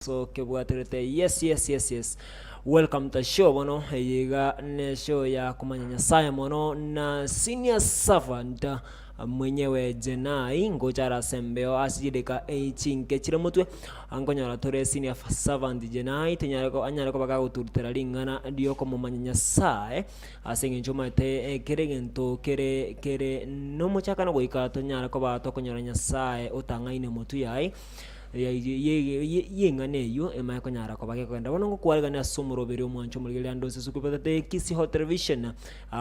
Osokebwaterete yes yes yes yes welcome to show bono eye iga ne show ya komanya Nyasaye mono na senior servant mwenyewe Jenai ngocha are ase embeo ase chideka chinke chire motwe nkonyora tore senior servant Jenai tonyare anyare koba gagoturutera ring'ana riokomomanya Nyasaye Ase engencho omanyete kera egento kere kere nomochakano goika tonyare koba tokonyora Nyasae otang'aine motwe yaye y'eng'ana eyio emanye konyara koba gekogenda. Bono ngokwaregania ase omoroberi omwancho omorigereria ande onsi ase okobwatete Kisii Hot Television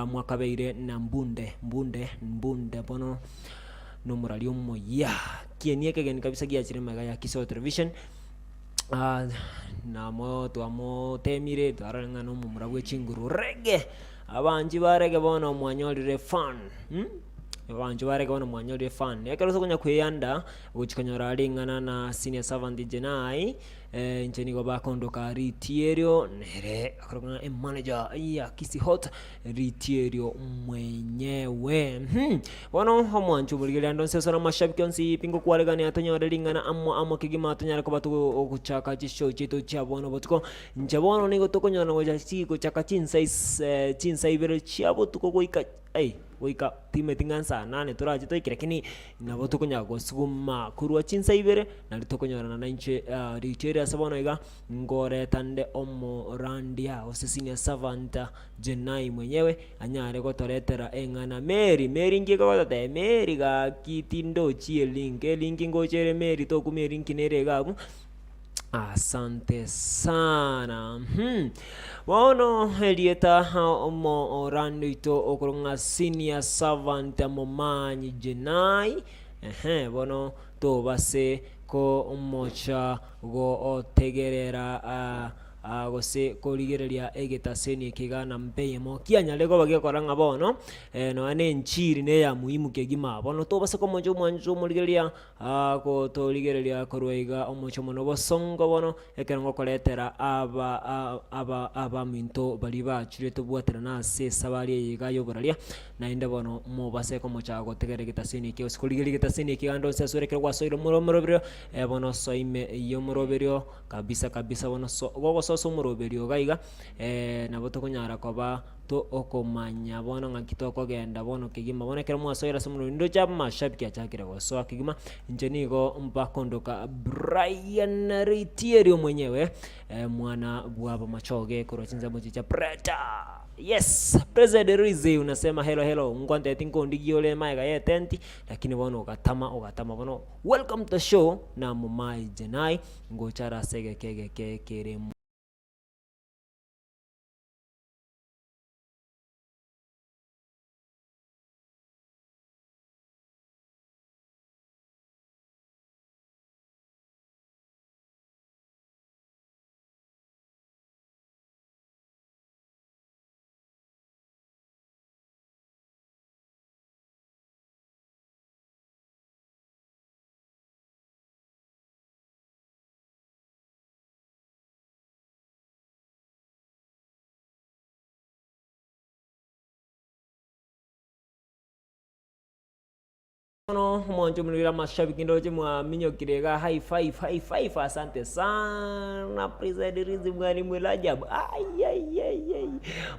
mwakabeire na mbunde mbunde mbunde bono nomorari omoyia. Kieni ekegeni kabisa giachire magega ya Kisii Hot Television. Namo twamotemire twarora ng'a nomomura bwe chinguru rege, abanchi ba rege bono mwanyorire fan abanchi ba rege bono mwanyorire fan. Ekero ase okonya kweyanda gochia konyora ring'ana na senior servant Jenai, inche nigo bakondoka Ritierio nere akorokwa ng'a emanager ya Kisii Hot. Ritierio mwenyewe. Bono omwancho omorigereria ande onsi ase amashabiki onsi pi ngokwaregania tonyore ring'ana amo amo kegima tonyare koba togochaka chishow chiaito chia bono botuko. Inche bono nigo tokonyora gocha chi gochaka chinsa is chinsa ibere chia botuko goika ai goika timeti ng'a nsa nane torache toike lakini nabo tokonyara gosuguma korwa chinsa ibere nari tokonyorana nainche ritierio ase bono iga. Ngoreta nde omorandia, gose senior servant, Jenai mwenyewe, anyare gotoretera eng'ana. Mary, Mary nki ekogototebia? Mary gaki tindochi elink, elink ngocha ere Mary tokumia elink nere iga abwo. Asante sana. Bono erieta omorandia oito okorokwa ng'a senior servant Momanyi Jenai, ehe, bono tobase komocha gotegerera gose korigereria egetaseni eke iga namba eyemo, kianyare koba gekora ng'a bono nonya na enchiri neya muhimu kegima. Bono tobasa komocha omwancho omorigereria gotorigereria korwa iga omochie omonene obosongo bono, ekero ngokoretera aba aba abaminto baria bachire tobwaterane ase esabari eye iga y'oboraria. Naende bono mobase komochaka gotegerera egetaseni eke, gose korigereria egetaseni eke iga onsi asore ekero gwasoire omoro omoroberio, bono soa ime y'omoroberio kabisa kabisa bono so gogosoa ase omoroberio iga iga, nabo tokonyara koba tokomanya bono ng'aki tokogenda bono kegima. Bono ekero mwasoire ase omoroberio, ndoche amashabiki achakire gosoa kegima, inche nigo mbakondoka Brian Ritieri omwenyewe, mwana bw'abamachoge korwa chinsemo chicha Preta. Yes, President Rizzi unasema hello hello, nkwanteti nkondigie ore maega y'etenti, lakini bono ogatama ogatama bono welcome to show na Momai Jenai ngocha are ase egeke egeke kere Bono omonto omorwire amashabiki ndoche mwaminyokire iga high five high five asante sana President Rizzi Mwalimu Rajab aiaiaiai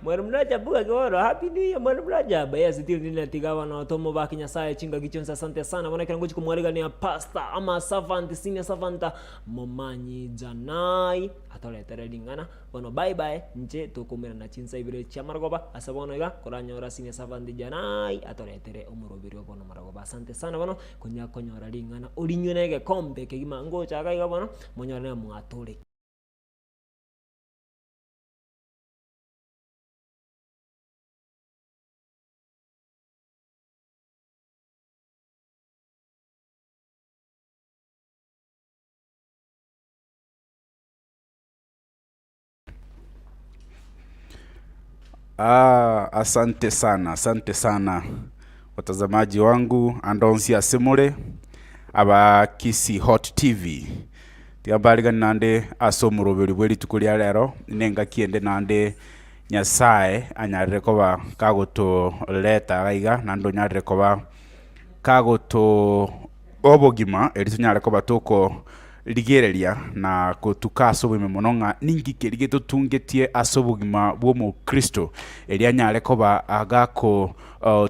Mwalimu Rajab gaki bono happy new year Mwalimu Rajab yes tindi natiga bono tomobake Nyasaye chingaki chionsi asante sana bono ekero ngochi komwarigania pastor ama servant senior servant Momanyi Janai atoretere ring'ana Bono bye bye, inche tokoumerana chinsa ibere chi'amarogoba ase bono iga, koranyora senior servant Janai atoretere omoroberio bono marogoba. Asante sana bono konya konyora ring'ana orinywe na egekombe kegima ngocha iga iga bono monyore ng'a mwatore. Asante sana, asante sana watazamaji wangu ande onsi ase more aba Kisii Hot TV. Tiga mbarigani naende ase omoroberi bwe rituko ria rero, nengaki ende naende Nyasaye anyarire koba kagotoreta iga iga naende onyarire koba kagoto obogima erio tonyare koba toko. Rigereria na gotuka ase obogima mono ng'a ninki keria getotungetie ase obogima bwa omokristo erio anyare koba agako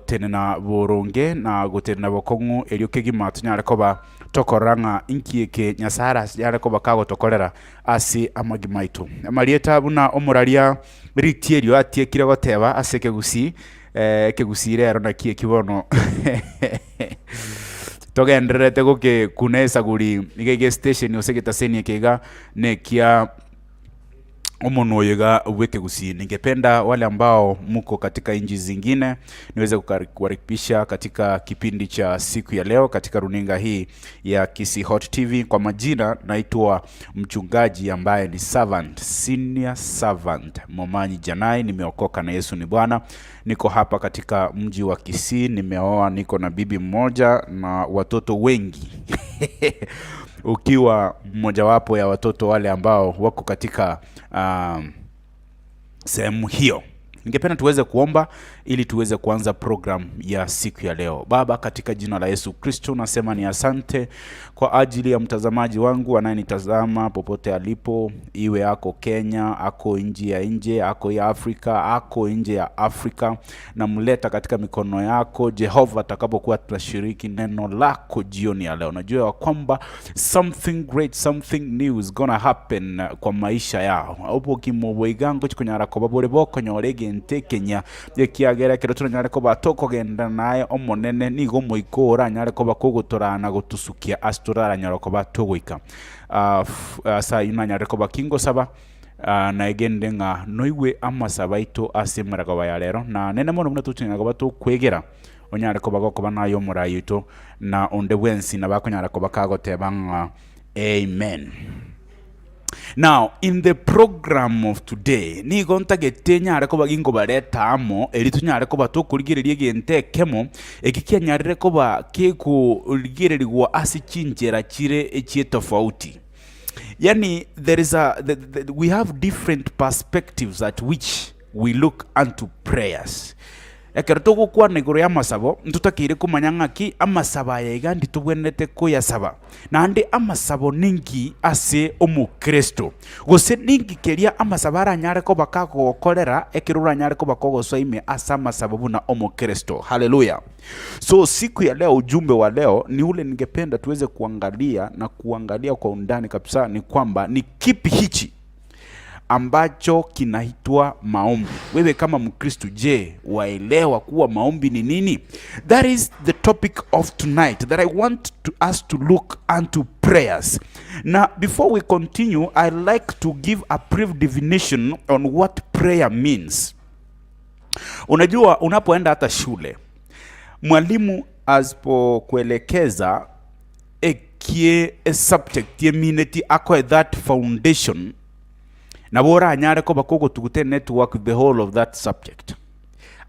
tenena boronge na gotenena bokong'u erio kegima tonyare koba tokorora ng'a inki eke Nyasae aranyare koba kagotokorera ase amagima aito. Amarieta buna omoraria ritierio atiekire goteba ase ekegusii, ekegusii rero naki eki bono togendererete gokekuna esaguri iga iga estation gose egetaseni eke iga nekia omonwa oyo iga bw'ekegusii. Ningependa wale ambao muko katika nchi zingine niweze kukaribisha katika kipindi cha siku ya leo katika runinga hii ya Kisii Hot TV. Kwa majina naitwa mchungaji ambaye ni servant, senior servant Momanyi Janai. Nimeokoka na Yesu ni Bwana. Niko hapa katika mji wa Kisii, nimeoa, niko na bibi mmoja na watoto wengi ukiwa mmojawapo ya watoto wale ambao wako katika sehemu hiyo. Ningependa tuweze kuomba ili tuweze kuanza program ya siku ya leo. Baba, katika jina la Yesu Kristo nasema ni asante kwa ajili ya mtazamaji wangu anayenitazama popote alipo, iwe ako Kenya, ako nje ya nje, ako ya Afrika, ako nje ya Afrika, namleta katika mikono yako Jehova, atakapokuwa tunashiriki neno lako jioni ya leo. Najua ya kwamba something great, something new is gonna happen kwa maisha yao. Obogima bwaigango chikonyara koba bore bokonyora egento ekenya ekiagera ekero toranyare koba tokogenda naye omonene nigo omoika oranyare koba kogotorana gotusukia ase toraranyora koba togoika. Ase ayio nanyare koba kingosaba naegende ng'a noigwe amasabo aito ase emeragoba ya rero na nene mono buna tochonyara koba tokwegera onyare koba gokoba naye omorai oito na onde bwensi nabakonyara koba kagoteba ng'a amen. Now, in the program of today, nigo ntagete nyare koba ginkobareta amo, eri tonyare koba tokorigereria egento ekemo, eki kianyarire koba kekorigererigwa ase chinchera chire echie tofauti. Yani, there is a, the, we have different perspectives at which we look unto prayers. Ekero togokwana igoro y'amasabo, ntotakeire komanya ng'aki amasabo aya iga nditobwenerete koyasaba. Naende amasabo ninki ase omokristo? Gose ninki keria amasabo aranyare koba kagokorera ekero oranyare koba kogosoa ime ase amasabo buna omokristo? Haleluya! So siku ya leo, ujumbe wa leo ni ule ningependa tuweze kuangalia na kuangalia kwa undani kabisa, ni kwamba ni kipi hichi ambacho kinaitwa maombi. Wewe kama Mkristo, je, waelewa kuwa maombi ni nini? That is the topic of tonight that I want to us to look unto prayers. Now, before we continue, I like to give a brief definition on what prayer means. Unajua, unapoenda hata shule, mwalimu asipokuelekeza ekie a subject yemineti akoe that foundation nabo oranyare koba kogotugute network the whole of that subject.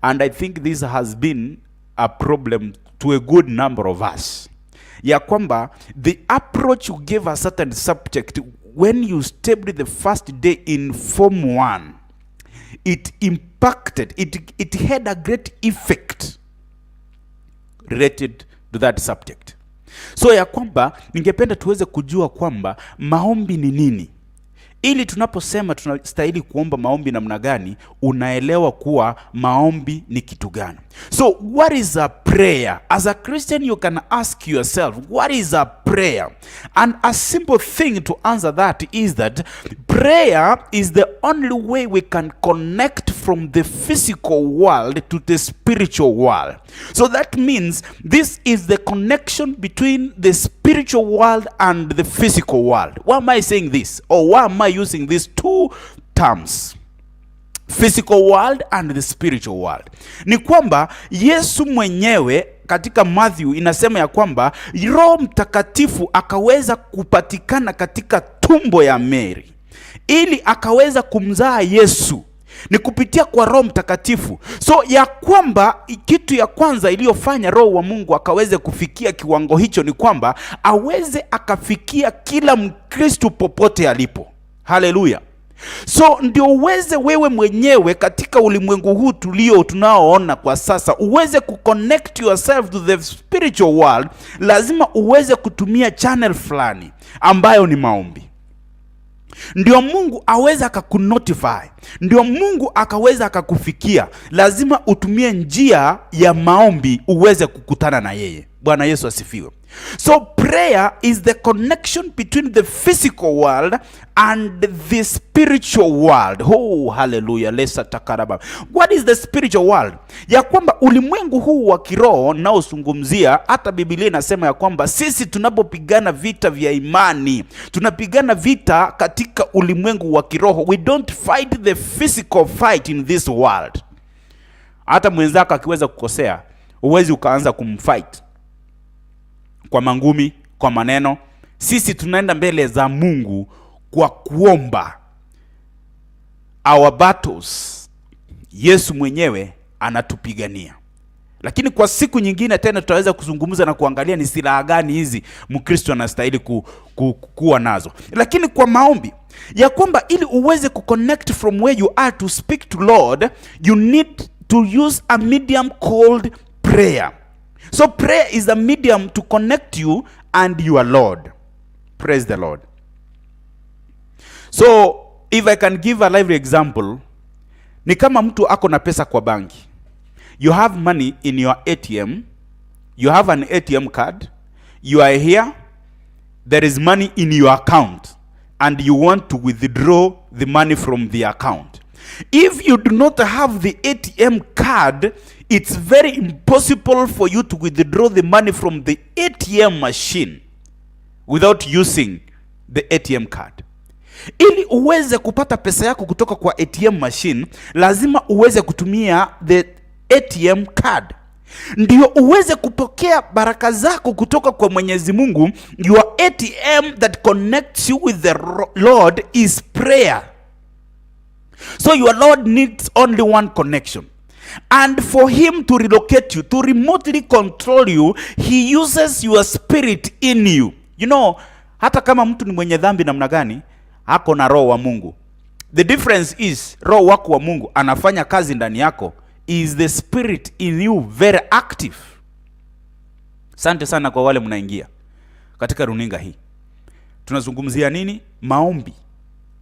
And I think this has been a problem to a good number of us, ya kwamba the approach you give a certain subject when you stepped the first day in form 1, it impacted, it had a great effect related to that subject. So ya kwamba ningependa tuweze kujua kwamba maombi ni nini, ili tunaposema tunastahili kuomba maombi namna gani, unaelewa kuwa maombi ni kitu gani. So what is a prayer? As a Christian you can ask yourself, what is a prayer? And a simple thing to answer that is that prayer is the only way we can connect from the physical world to the spiritual world. So that means this is the connection between the spiritual world and the physical world. Why am I saying this? Or why am I using these two terms? Physical world and the spiritual world. Ni kwamba Yesu mwenyewe katika Matthew inasema ya kwamba Roho Mtakatifu akaweza kupatikana katika tumbo ya Mary ili akaweza kumzaa Yesu ni kupitia kwa Roho Mtakatifu. So ya kwamba kitu ya kwanza iliyofanya Roho wa Mungu akaweze kufikia kiwango hicho ni kwamba aweze akafikia kila Mkristo popote alipo. Haleluya! So ndio uweze wewe mwenyewe katika ulimwengu huu tulio tunaoona kwa sasa, uweze kuconnect yourself to the spiritual world, lazima uweze kutumia channel fulani ambayo ni maombi. Ndio Mungu aweze akakunotify, ndio Mungu akaweza akakufikia, lazima utumie njia ya maombi uweze kukutana na yeye. Bwana Yesu asifiwe. So prayer is the connection between the physical world and the spiritual world. Oh, hallelujah. Lesa takaraba. What is the spiritual world? Ya kwamba ulimwengu huu wa kiroho naozungumzia, hata Biblia inasema ya kwamba sisi tunapopigana vita vya imani, tunapigana vita katika ulimwengu wa kiroho. We don't fight the physical fight in this world. Hata mwenzako akiweza kukosea, huwezi ukaanza kumfight kwa mangumi, kwa maneno. Sisi tunaenda mbele za Mungu kwa kuomba. Our battles Yesu mwenyewe anatupigania. Lakini kwa siku nyingine tena tutaweza kuzungumza na kuangalia ni silaha gani hizi Mkristo anastahili kuwa nazo. Lakini kwa maombi ya kwamba ili uweze kuconnect from where you are to speak to Lord, you need to use a medium called prayer. So prayer is a medium to connect you and your Lord. Praise the Lord. So if I can give a lively example, ni kama mtu ako na pesa kwa banki. You have money in your ATM, you have an ATM card, you are here, there is money in your account, and you want to withdraw the money from the account. If you do not have the ATM card, it's very impossible for you to withdraw the money from the ATM machine without using the ATM card. Ili uweze kupata pesa yako kutoka kwa ATM machine, lazima uweze kutumia the ATM card. Ndio uweze kupokea baraka zako kutoka kwa Mwenyezi Mungu. Your ATM that connects you with the Lord is prayer. So your Lord needs only one connection. And for him to relocate you, to remotely control you, he uses your spirit in you. Hata kama mtu ni mwenye dhambi namna gani, ako na roho wa Mungu. The difference is roho wako wa Mungu anafanya kazi ndani yako. Is the spirit in you very active? Asante sana kwa wale mnaingia katika runinga hii. Tunazungumzia nini? Maombi.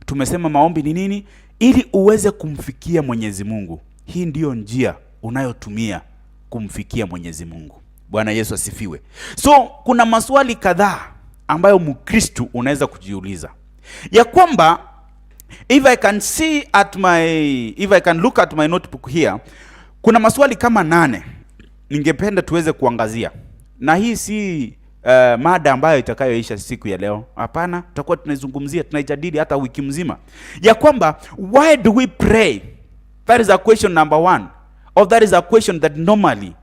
Tumesema maombi ni nini? Ili uweze kumfikia Mwenyezi Mungu. Hii ndiyo njia unayotumia kumfikia Mwenyezi Mungu. Bwana Yesu asifiwe. So kuna maswali kadhaa ambayo Mkristu unaweza kujiuliza, ya kwamba if I can look at my notebook here, kuna maswali kama 8 ningependa tuweze kuangazia, na hii si mada ambayo itakayoisha siku ya leo. Hapana, tutakuwa tunaizungumzia, tunaijadili hata wiki mzima, ya kwamba why do we pray? That is a question number one, or that is a question that normally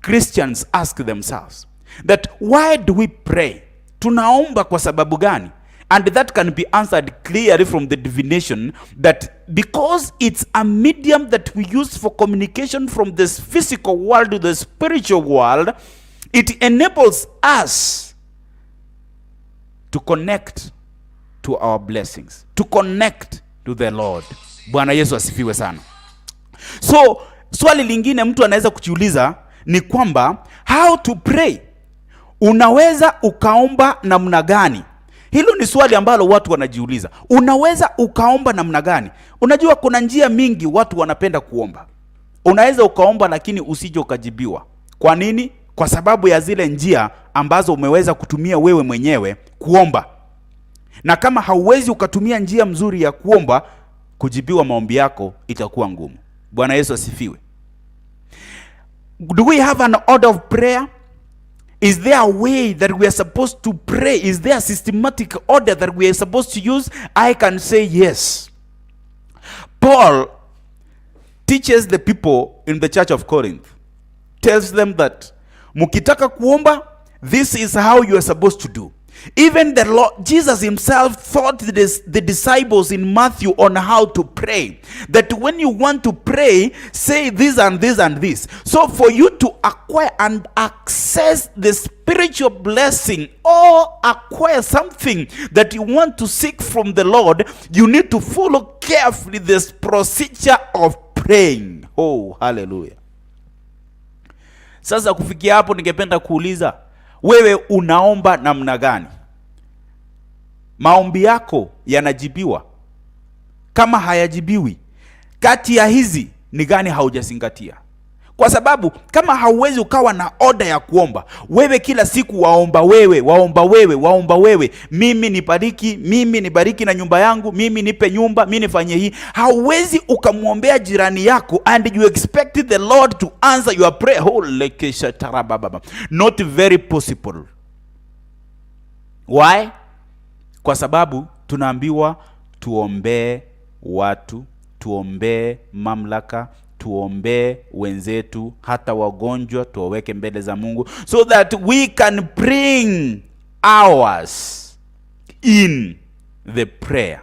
Christians ask themselves, that why do we pray? Tunaomba kwa sababu gani? And that can be answered clearly from the definition that because it's a medium that we use for communication from this physical world to the spiritual world, it enables us to connect to our blessings, to connect to the Lord. Bwana Yesu asifiwe sana. So swali lingine mtu anaweza kujiuliza ni kwamba how to pray. Unaweza ukaomba namna gani? Hilo ni swali ambalo watu wanajiuliza. Unaweza ukaomba namna gani? Unajua kuna njia mingi watu wanapenda kuomba. Unaweza ukaomba lakini usije ukajibiwa. Kwa nini? Kwa sababu ya zile njia ambazo umeweza kutumia wewe mwenyewe kuomba. Na kama hauwezi ukatumia njia mzuri ya kuomba, kujibiwa maombi yako itakuwa ngumu. Bwana Yesu asifiwe. Do we have an order of prayer? Is there a way that we are supposed to pray? Is there a systematic order that we are supposed to use? I can say yes. Paul teaches the people in the church of Corinth, tells them that mukitaka kuomba, this is how you are supposed to do. Even the Lord Jesus himself taught the disciples in Matthew on how to pray. That when you want to pray, say this and this and this. So for you to acquire and access the spiritual blessing or acquire something that you want to seek from the Lord, you need to follow carefully this procedure of praying. Oh, hallelujah. Sasa kufikia hapo, ningependa kuuliza wewe, unaomba namna gani? Maombi yako yanajibiwa? Kama hayajibiwi, kati ya hizi ni gani haujazingatia? Kwa sababu kama hauwezi ukawa na oda ya kuomba, wewe kila siku waomba wewe, waomba wewe, waomba wewe, mimi nibariki, mimi nibariki na nyumba yangu, mimi nipe nyumba, mimi nifanye hii. Hauwezi ukamwombea jirani yako and you expect the Lord to answer your prayer. Oh, lekesha tarabababa. Not very possible. Why? Kwa sababu tunaambiwa tuombee watu, tuombee mamlaka, tuombee wenzetu, hata wagonjwa tuwaweke mbele za Mungu, so that we can bring ours in the prayer.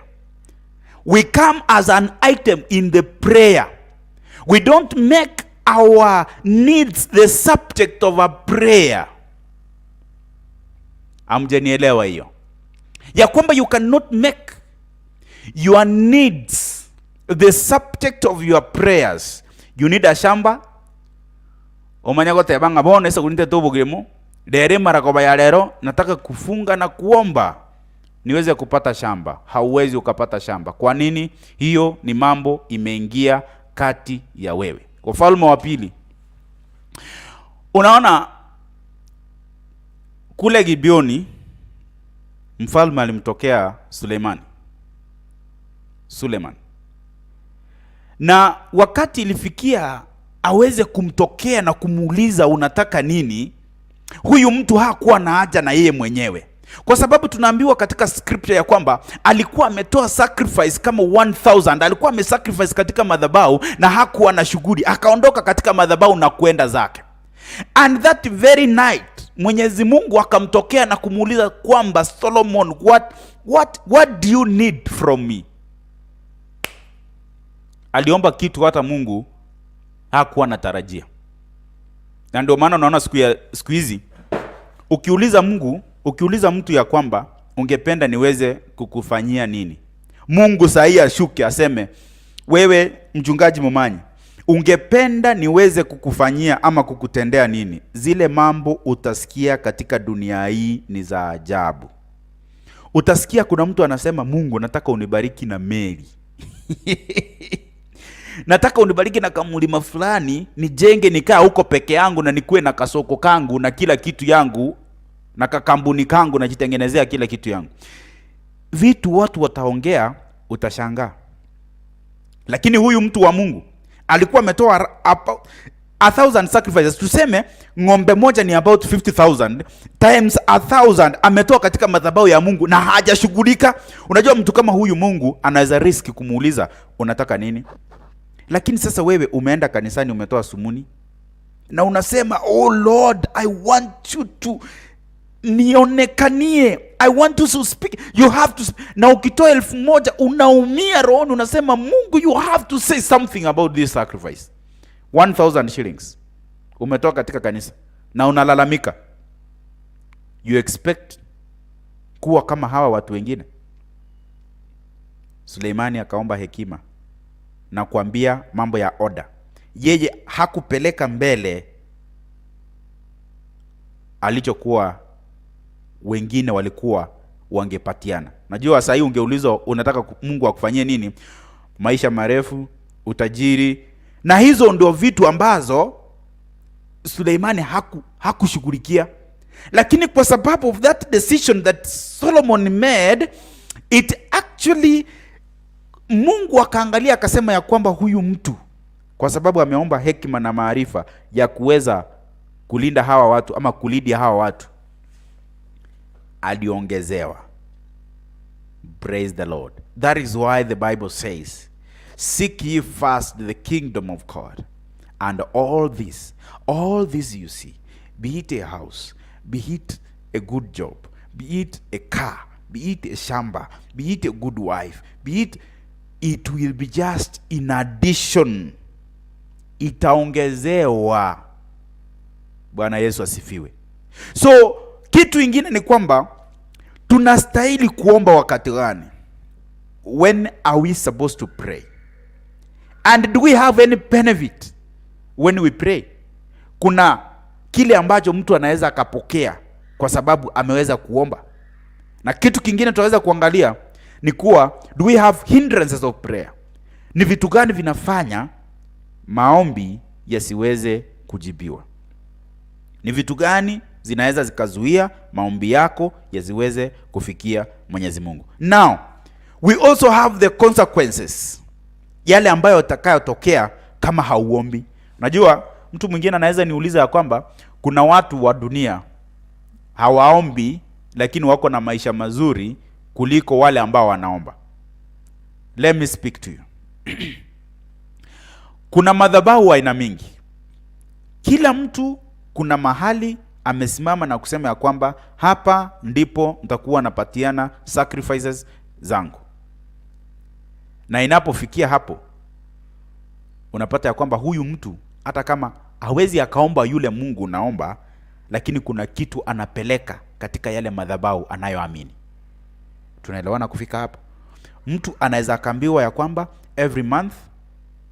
We come as an item in the prayer. We don't make our needs the subject of a prayer. Hamjanielewa hiyo? Ya kwamba you cannot make your needs the subject of your prayers. You need a shamba, omanya goteba ng'a bono ase kunite tobogemo rere maragoba ya lero nataka kufunga na kuomba niweze kupata shamba. Hauwezi ukapata shamba. Kwa nini? Hiyo ni mambo imeingia kati ya wewe. Wafalme wa Pili, unaona kule Gibeoni mfalme alimtokea Sulemani. Suleman. Na wakati ilifikia aweze kumtokea na kumuuliza unataka nini, huyu mtu hakuwa na haja na yeye mwenyewe, kwa sababu tunaambiwa katika scripture ya kwamba alikuwa ametoa sacrifice kama 1000, alikuwa amesacrifice katika madhabahu na hakuwa na shughuli, akaondoka katika madhabahu na kuenda zake. And that very night Mwenyezi Mungu akamtokea na kumuuliza kwamba Solomon, what do you need from me? Aliomba kitu hata Mungu hakuwa anatarajia, na ndio maana unaona siku hizi ukiuliza Mungu, ukiuliza mtu ya kwamba ungependa niweze kukufanyia nini, Mungu sahii ashuke aseme, wewe mchungaji Momanyi, ungependa niweze kukufanyia ama kukutendea nini? Zile mambo utasikia katika dunia hii ni za ajabu. Utasikia kuna mtu anasema, Mungu, nataka unibariki na meli nataka unibariki na kamlima fulani nijenge, nikaa huko peke yangu na nikuwe na kasoko kangu na kila kitu yangu na kakambuni kangu, najitengenezea kila kitu yangu. Vitu watu wataongea, utashangaa. Lakini huyu mtu wa Mungu alikuwa ametoa 1000 sacrifices. Tuseme ng'ombe moja ni about 50,000 times 1000, ametoa katika madhabahu ya Mungu na hajashughulika. Unajua mtu kama huyu Mungu anaweza risk kumuuliza unataka nini? Lakini sasa wewe umeenda kanisani umetoa sumuni na unasema, oh Lord, I want you to nionekanie, I want you to speak, you have to speak. Na ukitoa 1000 unaumia rohoni, unasema Mungu, you have to say something about this sacrifice. 1000 shillings umetoa katika kanisa na unalalamika, you expect kuwa kama hawa watu wengine. Suleimani akaomba hekima na kuambia mambo ya order. Yeye hakupeleka mbele alichokuwa wengine walikuwa wangepatiana. Najua saa hii ungeulizwa unataka Mungu akufanyie nini, maisha marefu, utajiri, na hizo ndio vitu ambazo Suleimani hakushughulikia, lakini kwa sababu of that decision that Solomon made, it actually Mungu akaangalia akasema ya kwamba huyu mtu kwa sababu ameomba hekima na maarifa ya kuweza kulinda hawa watu ama kulead hawa watu, aliongezewa. Praise the Lord. That is why the Bible says, seek ye first the kingdom of God, and all this you see, be it a house, be it a good job, Be it a car, be it a shamba, be it a good wife, be it, it will be just in addition, itaongezewa. Bwana Yesu asifiwe. So kitu ingine ni kwamba tunastahili kuomba wakati gani? When are we supposed to pray? And do we have any benefit when we pray? Kuna kile ambacho mtu anaweza akapokea kwa sababu ameweza kuomba. Na kitu kingine tunaweza kuangalia ni kuwa, do we have hindrances of prayer? Ni vitu gani vinafanya maombi yasiweze kujibiwa? Ni vitu gani zinaweza zikazuia maombi yako yasiweze kufikia Mwenyezi Mungu? Now, we also have the consequences, yale ambayo yatakayotokea kama hauombi. Unajua, mtu mwingine anaweza niuliza ya kwamba kuna watu wa dunia hawaombi, lakini wako na maisha mazuri kuliko wale ambao wanaomba. Let me speak to you. Kuna madhabahu aina mingi. Kila mtu kuna mahali amesimama na kusema ya kwamba hapa ndipo nitakuwa napatiana sacrifices zangu, na inapofikia hapo unapata ya kwamba huyu mtu hata kama hawezi akaomba yule Mungu unaomba, lakini kuna kitu anapeleka katika yale madhabahu anayoamini. Tunaelewana kufika hapo? Mtu anaweza akaambiwa ya kwamba every month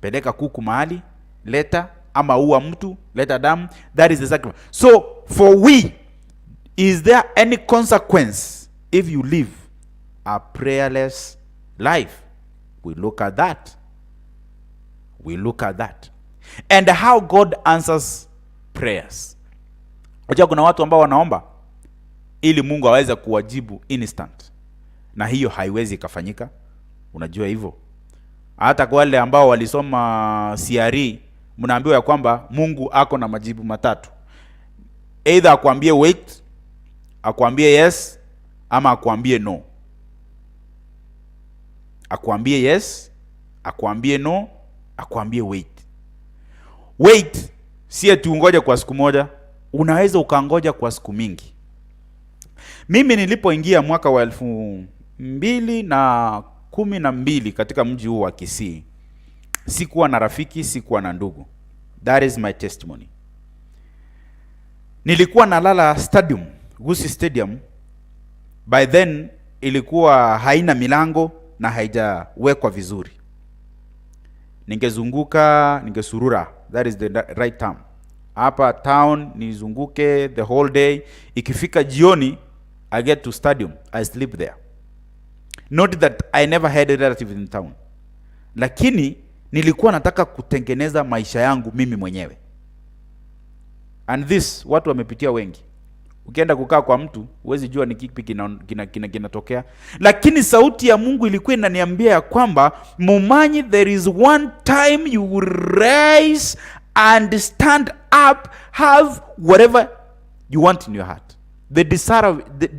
peleka kuku mahali, leta, ama ua mtu, leta damu, that is the sacrifice. So for we, is there any consequence if you live a prayerless life? We look at that. We look at that. And how God answers prayers. Unajua kuna watu ambao wanaomba ili Mungu aweze kuwajibu instant, na hiyo haiwezi ikafanyika. Unajua hivyo? Hata kwa wale ambao walisoma CRE, mnaambiwa ya kwamba Mungu ako na majibu matatu: either akwambie wait, akwambie yes, ama akwambie no. Akwambie yes, akwambie no, akwambie wait. Wait si eti ungoje kwa siku moja, unaweza ukangoja kwa siku mingi. Mimi nilipoingia mwaka wa 2012 katika mji huu wa Kisii, sikuwa na rafiki, sikuwa na ndugu. That is my testimony. Nilikuwa nalala stadium, Gusii Stadium. By then ilikuwa haina milango na haijawekwa vizuri. Ningezunguka, ningesurura, that is the right term. Hapa town nizunguke the whole day. Ikifika jioni, I get to stadium, I sleep there. Not that I never had a relative in town, lakini nilikuwa nataka kutengeneza maisha yangu mimi mwenyewe. And this watu wamepitia wengi. Ukienda kukaa kwa mtu, huwezi jua ni kipi kinatokea, kina, lakini sauti ya Mungu ilikuwa inaniambia ya kwamba, "Momanyi, there is one time you will rise and stand up, have whatever you want in your heart, the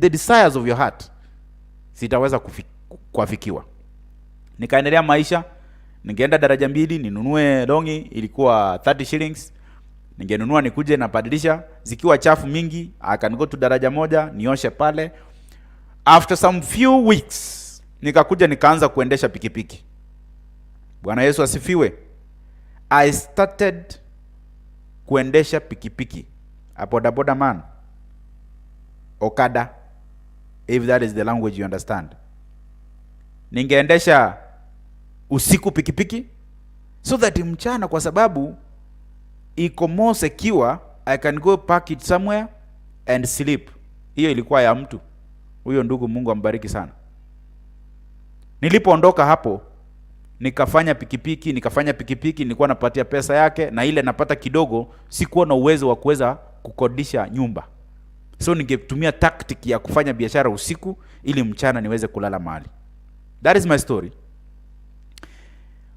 desires of your heart zitaweza kuafikiwa." Nikaendelea maisha, ningeenda Daraja Mbili ninunue longi, ilikuwa 30 shillings. Ningenunua nikuje nabadilisha, zikiwa chafu mingi, I can go to Daraja Moja nioshe pale. After some few weeks nikakuja nikaanza kuendesha pikipiki. Bwana Yesu asifiwe. I started kuendesha pikipiki, a bodaboda man, okada, if that is the language you understand. Ningeendesha usiku pikipiki so that mchana, kwa sababu iko more secure, I can go park it somewhere and sleep. Hiyo ilikuwa ya mtu huyo ndugu, Mungu ambariki sana. Nilipoondoka hapo, nikafanya pikipiki, nikafanya pikipiki, nilikuwa napatia pesa yake na ile napata kidogo, sikuwa na uwezo wa kuweza kukodisha nyumba, so ningetumia tactic ya kufanya biashara usiku ili mchana niweze kulala mahali. That is my story.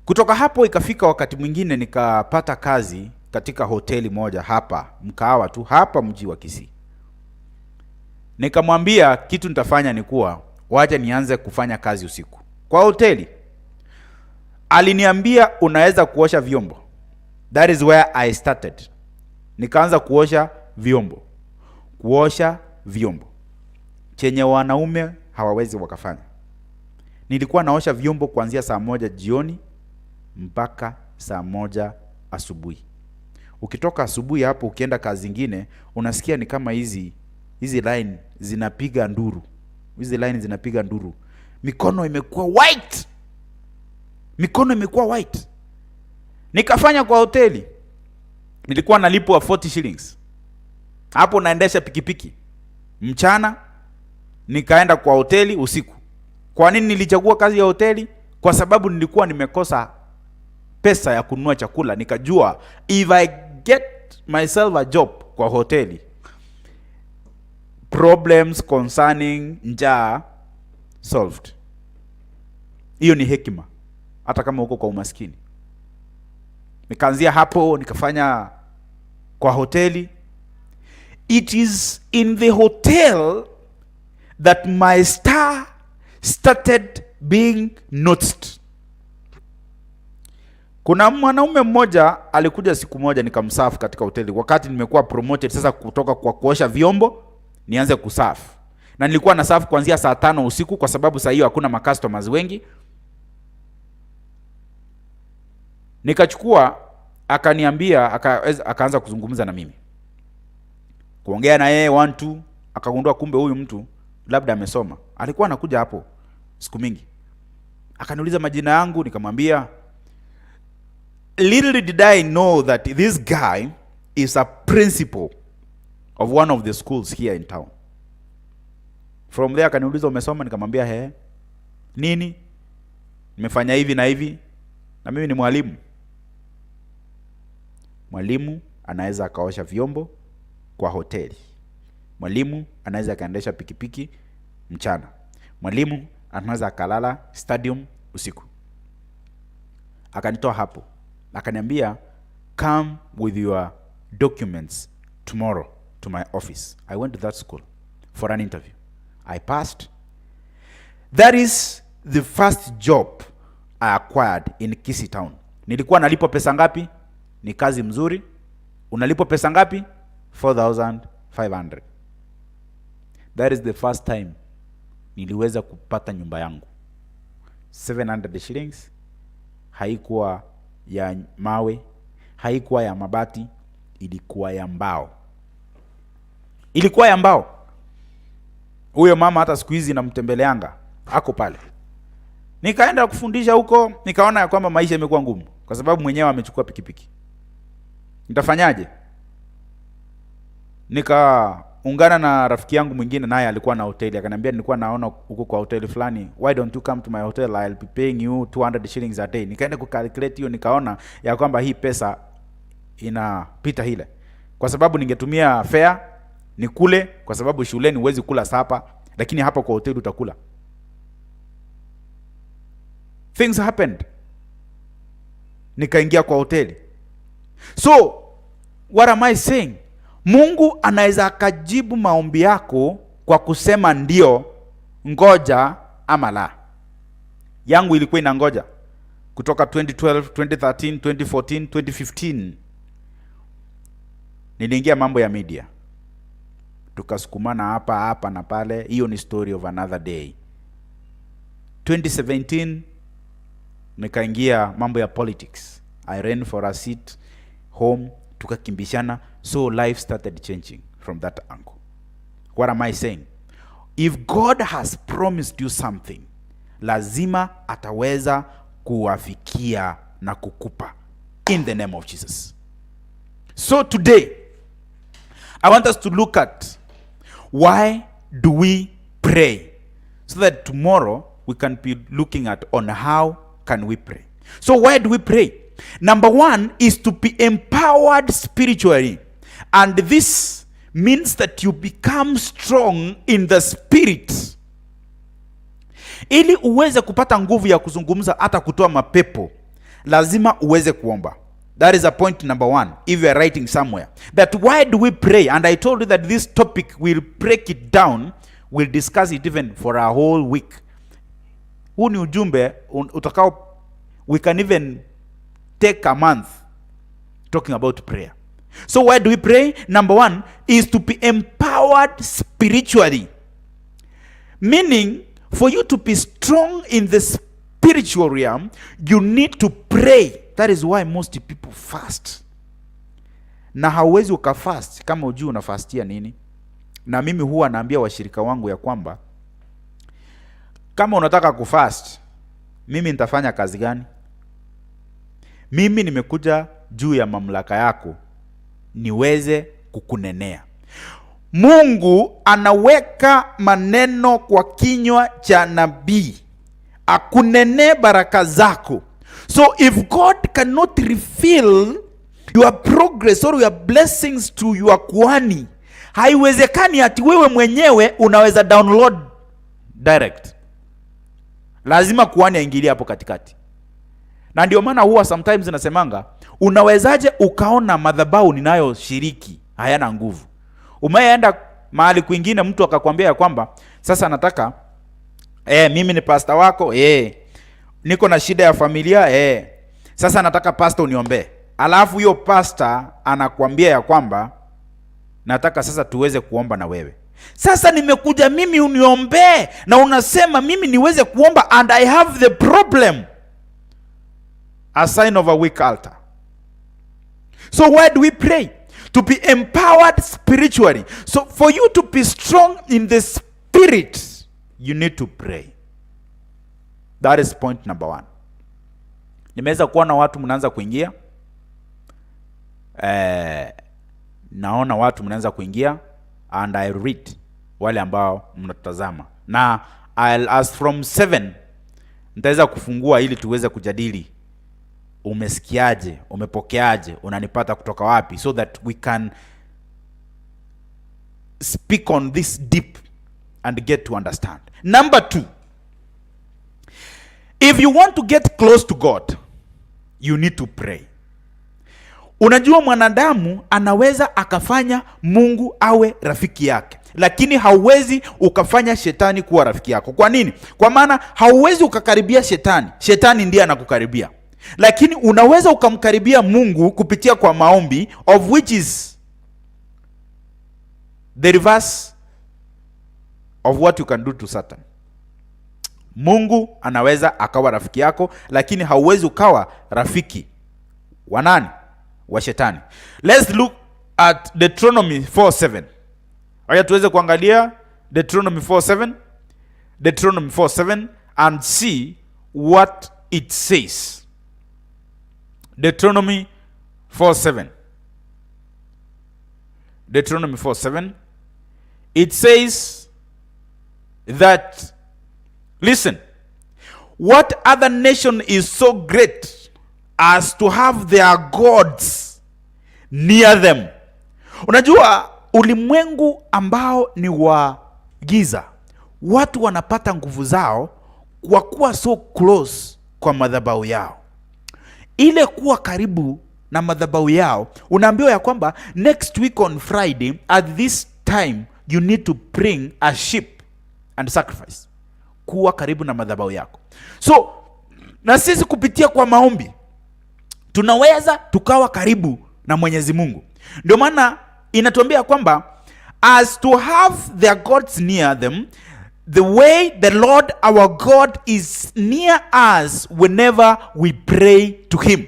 Kutoka hapo ikafika wakati mwingine nikapata kazi katika hoteli moja hapa, mkahawa tu hapa mji wa Kisii. Nikamwambia kitu nitafanya ni kuwa wacha nianze kufanya kazi usiku kwa hoteli. Aliniambia unaweza kuosha vyombo. That is where I started. Nikaanza kuosha vyombo, kuosha vyombo. Chenye wanaume hawawezi wakafanya. Nilikuwa naosha vyombo kuanzia saa 1 jioni mpaka saa 1 asubuhi. Ukitoka asubuhi hapo ukienda kazi zingine, unasikia ni kama hizi line zinapiga nduru. Hizi line zinapiga nduru. Mikono imekuwa white. Mikono imekuwa white. Nikafanya kwa hoteli. Nilikuwa nalipwa 40 shillings. Hapo naendesha pikipiki mchana, nikaenda kwa hoteli usiku. Kwa nini nilichagua kazi ya hoteli? Kwa sababu nilikuwa nimekosa pesa ya kununua chakula. Nikajua if I get myself a job kwa hoteli, problems concerning njaa solved. Hiyo ni hekima, hata kama uko kwa umaskini. Nikaanzia hapo, nikafanya kwa hoteli. It is in the hotel that my star started being noticed. Kuna mwanaume mmoja alikuja siku moja, nikamserve katika hoteli wakati nimekuwa promoted sasa kutoka kwa kuosha vyombo nianze kuserve, na nilikuwa na serve kuanzia saa 5 usiku kwa sababu saa hiyo hakuna macustomers wengi. Nikachukua, akaniambia, akaanza kuzungumza na mimi, kuongea na yeye one two, akagundua kumbe huyu mtu labda amesoma. Alikuwa anakuja hapo siku mingi. Akaniuliza majina yangu, nikamwambia. Little did I know that this guy is a principal of one of the schools here in town. From there akaniuliza, "Umesoma?" Nikamwambia, "He." "Nini?" "Nimefanya hivi na hivi na mimi ni mwalimu." Mwalimu anaweza akaosha vyombo kwa hoteli. Mwalimu anaweza akaendesha pikipiki mchana. Mwalimu anaweza akalala stadium usiku. Akanitoa hapo, akaniambia, "Come with your documents tomorrow to my office." I went to that school for an interview. I passed. That is the first job I acquired in Kisii town. Nilikuwa nalipwa pesa ngapi? Ni kazi mzuri. Unalipwa pesa ngapi? 4500. That is the first time niliweza kupata nyumba yangu. 700 shillings. Haikuwa ya mawe, haikuwa ya mabati, ilikuwa ya mbao. Ilikuwa ya mbao. Huyo mama hata siku hizi namtembeleanga, ako pale. Nikaenda kufundisha huko, nikaona ya kwamba maisha imekuwa ngumu kwa sababu mwenyewe amechukua pikipiki. Nitafanyaje? Nikaungana na rafiki yangu mwingine, naye alikuwa na hoteli. Akaniambia, "Nilikuwa naona huko kwa hoteli fulani, why don't you come to my hotel? I'll be paying you 200 shillings a day." Nikaenda kucalculate hiyo, nikaona ya kwamba hii pesa inapita ile, kwa sababu ningetumia fare nikule, kwa sababu shuleni huwezi kula supper, lakini hapa kwa hoteli utakula. Things happened, nikaingia kwa hoteli. So what am I saying? Mungu anaweza akajibu maombi yako kwa kusema ndio, ngoja ama la. Yangu ilikuwa inangoja kutoka 2012, 2013, 2014, 2015. Niliingia mambo ya media, tukasukumana hapa hapa na pale. Hiyo ni story of another day. 2017 nikaingia mambo ya politics. I ran for a seat home, tukakimbishana, so life started changing from that angle. What am I saying? If God has promised you something, lazima ataweza kuwafikia na kukupa in the name of Jesus. So today I want us to look at why do we pray, so that tomorrow we can be looking at on how can we pray. So why do we pray? Number one is to be empowered spiritually, and this means that you become strong in the spirit. Ili uweze kupata nguvu ya kuzungumza hata kutoa mapepo, lazima uweze kuomba. That is a point number one, if you are writing somewhere. That why do we pray? And I told you that this topic will break it down. We'll discuss it even for a whole week. Huu ni ujumbe utakao, we can even take a month talking about prayer. So why do we pray? Number one is to be empowered spiritually. Meaning, for you to be strong in the spiritual realm, you need to pray. That is why most people fast. Na hauwezi ukafast kama ujui unafastia nini. Na mimi huwa naambia washirika wangu ya kwamba kama unataka kufast, mimi nitafanya kazi gani? Mimi nimekuja juu ya mamlaka yako niweze kukunenea. Mungu anaweka maneno kwa kinywa cha nabii akunenee baraka zako. So if God cannot reveal your progress or your blessings to your kuhani, haiwezekani ati wewe mwenyewe unaweza download direct. Lazima kuhani aingilie hapo katikati. Na ndio maana huwa sometimes nasemanga, unawezaje ukaona madhabahu ninayoshiriki hayana nguvu? Umeenda mahali kwingine, mtu akakwambia ya kwamba sasa nataka mimi ni pastor wako, niko na shida ya familia, sasa nataka pastor uniombee. Alafu hiyo pastor anakuambia ya kwamba nataka sasa tuweze kuomba na wewe. Sasa nimekuja mimi uniombee, na unasema mimi niweze kuomba and I have the problem. A sign of a weak altar. So why do we pray? To be empowered spiritually. So for you to be strong in the spirit, you need to pray. That is point number one. Nimeweza kuona watu mnaanza kuingia. Naona watu mnaanza kuingia and I read wale ambao mnatazama. Na I'll, as from 7 nitaweza kufungua ili tuweze kujadili umesikiaje, umepokeaje, unanipata kutoka wapi, so that we can speak on this deep and get to understand. Number two, if you want to get close to God, you need to pray. Unajua mwanadamu anaweza akafanya Mungu awe rafiki yake, lakini hauwezi ukafanya shetani kuwa rafiki yako. Kwa nini? Kwa maana hauwezi ukakaribia shetani, shetani ndiye anakukaribia. Lakini unaweza ukamkaribia Mungu kupitia kwa maombi, of which is the reverse of what you can do to Satan. Mungu anaweza akawa rafiki yako, lakini hauwezi ukawa rafiki wa nani? Wa shetani. Let's look at Deuteronomy 4:7. Haya, tuweze kuangalia Deuteronomy 4:7. Deuteronomy 4:7 and see what it says. Deuteronomy 4:7. Deuteronomy 4:7. It says that, listen, what other nation is so great as to have their gods near them? Unajua ulimwengu ambao ni wa giza, watu wanapata nguvu zao kwa kuwa so close kwa madhabahu yao. Ile kuwa karibu na madhabahu yao, unaambiwa ya kwamba next week on Friday at this time you need to bring a sheep and sacrifice. Kuwa karibu na madhabahu yako. So na sisi kupitia kwa maombi tunaweza tukawa karibu na Mwenyezi Mungu. Ndio maana inatuambia kwamba as to have their gods near them, the way the Lord our God is near us whenever we pray to him.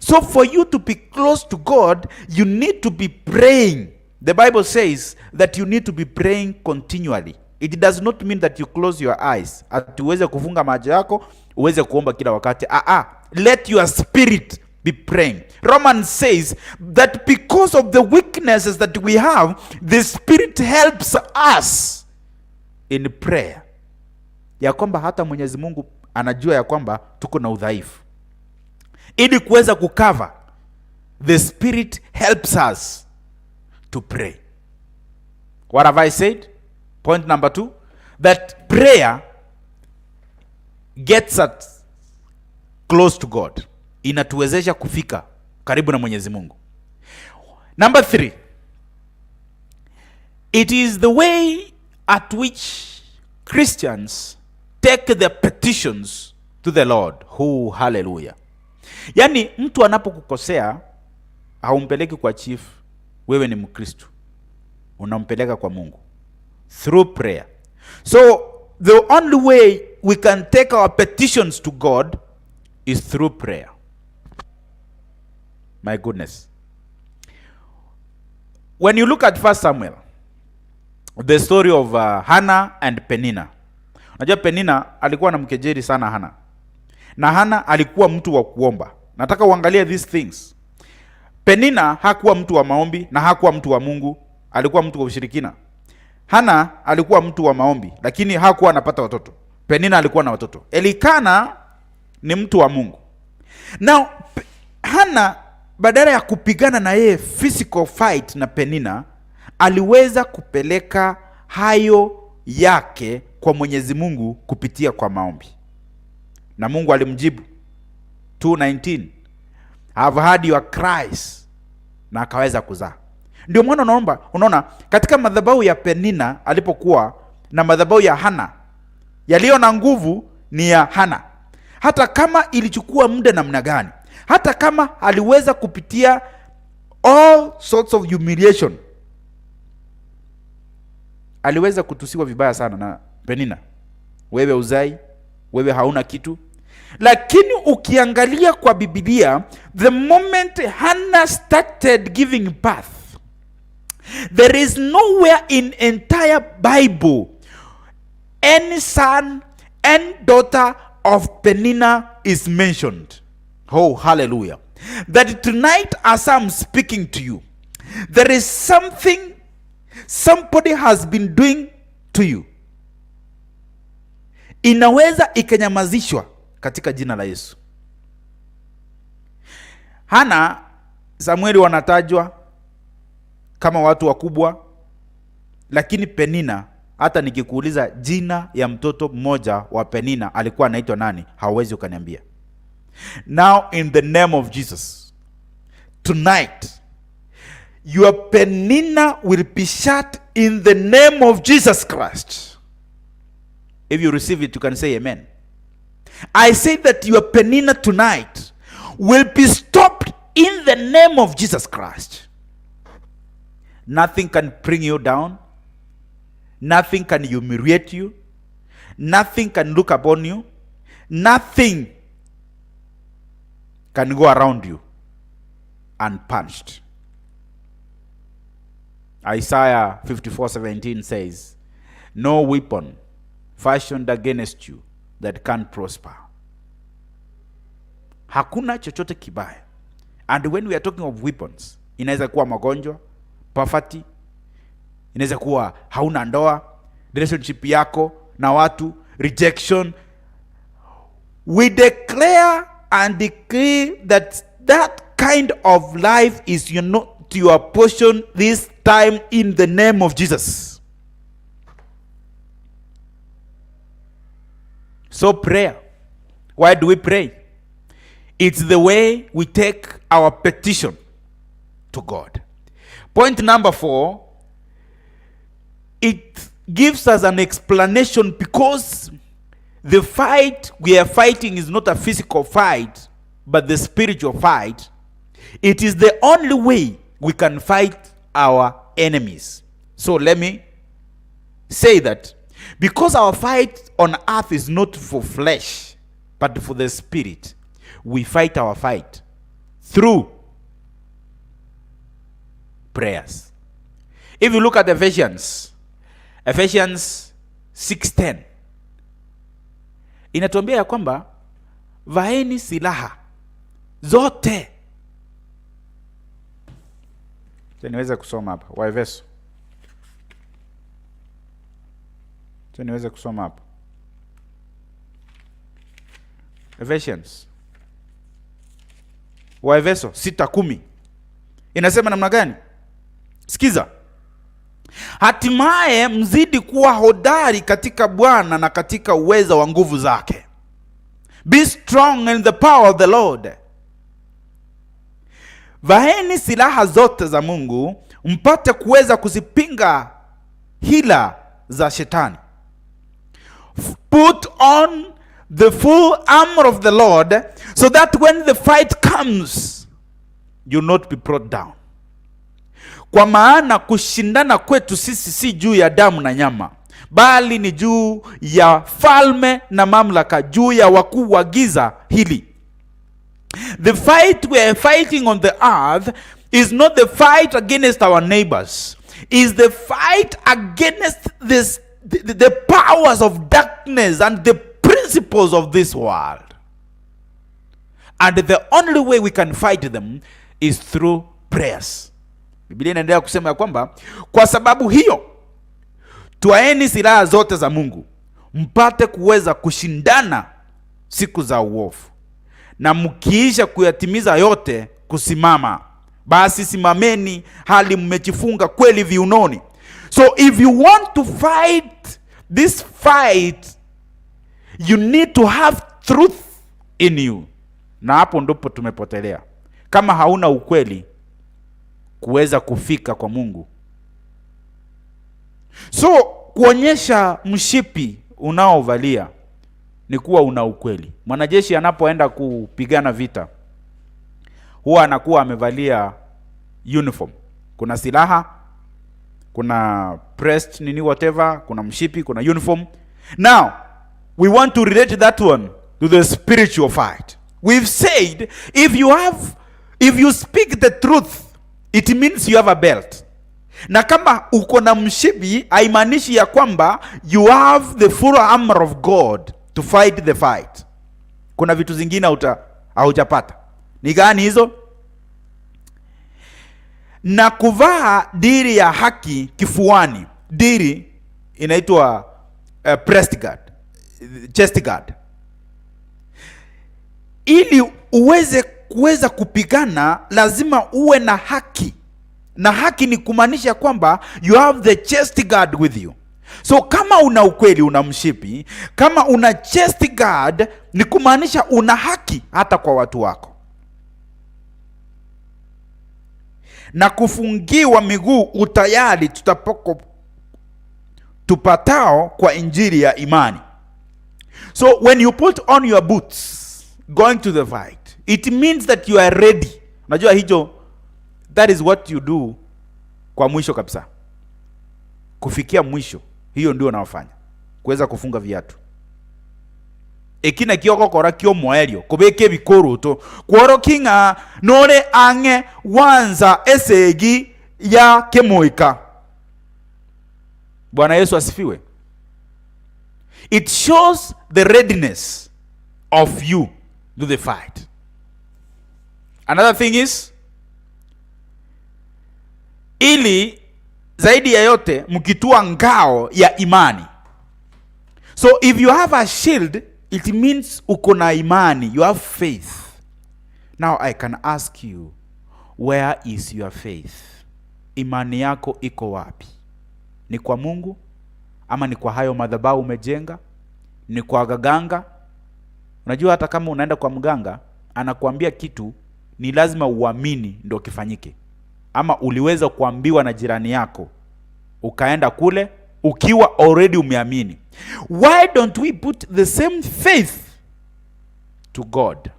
So for you to be close to God, you need to be praying. The Bible says that you need to be praying continually. It does not mean that you close your eyes. Ati uweze kufunga macho yako, uweze kuomba kila wakati. Ah ah, let your spirit be praying. Romans says that because of the weaknesses that we have, the spirit helps us in prayer. Ya kwamba hata Mwenyezi Mungu anajua ya kwamba tuko na udhaifu. Ili kuweza kucover, the spirit helps us to pray. What have I said? Point number two, that prayer gets us close to God. Inatuwezesha kufika karibu na Mwenyezi Mungu. Number three, it is the way at which Christians take their petitions to the Lord. Who, hallelujah. Yaani mtu anapokukosea haumpeleki kwa chief, wewe ni Mkristo, unampeleka kwa Mungu through prayer. So the only way we can take our petitions to God is through prayer. My goodness. When you look at 1 Samuel, the story of Hannah and Penina. Unajua Penina alikuwa anamkejeli sana Hannah. Na Hannah alikuwa mtu wa kuomba. Nataka uangalie these things. Penina hakuwa mtu wa maombi na hakuwa mtu wa Mungu, alikuwa mtu wa ushirikina. Hana alikuwa mtu wa maombi lakini hakuwa anapata watoto. Penina alikuwa na watoto. Elikana ni mtu wa Mungu. Now Hana badala ya kupigana na yeye physical fight na Penina, aliweza kupeleka hayo yake kwa Mwenyezi Mungu kupitia kwa maombi. Na Mungu alimjibu 2:19, "I've heard your cries," na akaweza kuzaa. Ndio maana unaona katika madhabahu ya Penina alipokuwa na madhabahu ya Hana, yaliyo na nguvu ni ya Hana. Hata kama ilichukua muda namna gani, hata kama aliweza kupitia all sorts of humiliation, aliweza kutusiwa vibaya sana na Penina, wewe uzai, wewe hauna kitu. Lakini ukiangalia kwa Biblia, the moment Hannah started giving birth, there is nowhere in entire Bible any son and daughter of Penina is mentioned. Oh, hallelujah. That tonight, as I'm speaking to you, there is something somebody has been doing to you. Inaweza ikanyamazishwa katika jina la Yesu. Hana, Samueli wanatajwa kama watu wakubwa, lakini Penina, hata nikikuuliza jina ya mtoto mmoja wa Penina alikuwa anaitwa nani, hauwezi ukaniambia. Now in the name of Jesus, tonight your Penina will be shut in the name of Jesus Christ. If you receive it, you can say amen. I say that your Penina tonight will be stopped in the name of Jesus Christ. Nothing can bring you down. Nothing can humiliate you. Nothing can look upon you. Nothing can go around you unpunished. Isaiah 54:17 says, "No weapon fashioned against you that can prosper." Hakuna chochote kibaya. And when we are talking of weapons, inaweza kuwa magonjwa, poverty, inaweza kuwa hauna ndoa, relationship yako na watu, rejection. We declare and decree that that kind of life is not your portion this time in the name of Jesus. So prayer. Why do we pray? It's the way we take our petition to God. Point number 4, it gives us an explanation because the fight we are fighting is not a physical fight, but the spiritual fight. It is the only way we can fight our enemies. So let me say that because our fight on earth is not for flesh, but for the spirit, we fight our fight through prayers. If you look at Ephesians, Ephesians 6:10 inatuambia ya kwamba vaeni silaha zote. Niweze kusoma hapa Waefeso. Niweze kusoma hapa Ephesians, Waefeso 6:10 inasema namna gani? Sikiza. Hatimaye mzidi kuwa hodari katika Bwana na katika uweza wa nguvu zake. Be strong in the power of the Lord. Vaeni silaha zote za Mungu mpate kuweza kuzipinga hila za shetani. Put on the full armor of the Lord so that when the fight comes you'll not be brought down. Kwa maana kushindana kwetu sisi si juu ya damu na nyama, Bali ni juu ya falme na mamlaka, juu ya wakuu wa giza hili. The fight we are fighting on the earth is not the fight against our neighbors, is the fight against the powers of darkness and the principles of this world. And the only way we can fight them is through prayers. Biblia inaendelea kusema ya kwamba kwa sababu hiyo twaeni silaha zote za Mungu mpate kuweza kushindana siku za uovu, na mkiisha kuyatimiza yote kusimama. Basi simameni hali mmejifunga kweli viunoni. So if you want to fight this fight, you need to have truth in you. Na hapo ndipo tumepotelea. Kama hauna ukweli kuweza kufika kwa Mungu. So kuonyesha mshipi unaovalia ni kuwa una ukweli. Mwanajeshi anapoenda kupigana vita huwa anakuwa amevalia uniform. Kuna silaha, kuna breast nini whatever, kuna mshipi, kuna uniform. Now we want to relate that one to the spiritual fight. We've said if you speak the truth, it means you have a belt. Na kama uko na mshipi haimaanishi ya kwamba you have the full armor of God to fight the fight. Kuna vitu zingine haujapata. Ni gani hizo? Na kuvaa diri ya haki kifuani. Diri inaitwa breast guard, chest guard. Ili uweze kuweza kupigana lazima uwe na haki, na haki ni kumaanisha kwamba you have the chest guard with you. So kama una ukweli, una mshipi, kama una chest guard, ni kumaanisha una haki hata kwa watu wako. Na kufungiwa miguu utayari tupatao kwa injili ya imani. So when you put on your boots going to the fight, it means that you are ready. Unajua hicho, that is what you do kwa mwisho kabisa. Kufikia mwisho, hiyo ndio unaofanya. Kuweza kufunga viatu. Ekina kiogokora kiomoerio kubeka ebikoroto kworoki ng'a nore ang'e wanza esegi ya kemoika. Bwana Yesu asifiwe. It shows the readiness of you to the fight. Another thing is, ili zaidi ya yote mkitua ngao ya imani. So if you have a shield, it means uko na imani, you have faith. Now I can ask you, where is your faith? Imani yako iko wapi? Ni kwa Mungu ama ni kwa hayo madhabahu umejenga? Ni kwa gaganga? Unajua hata kama unaenda kwa mganga anakuambia kitu, ni lazima uamini ndio kifanyike. Ama uliweza kuambiwa na jirani yako ukaenda kule ukiwa already umeamini. Why don't we put the same faith to God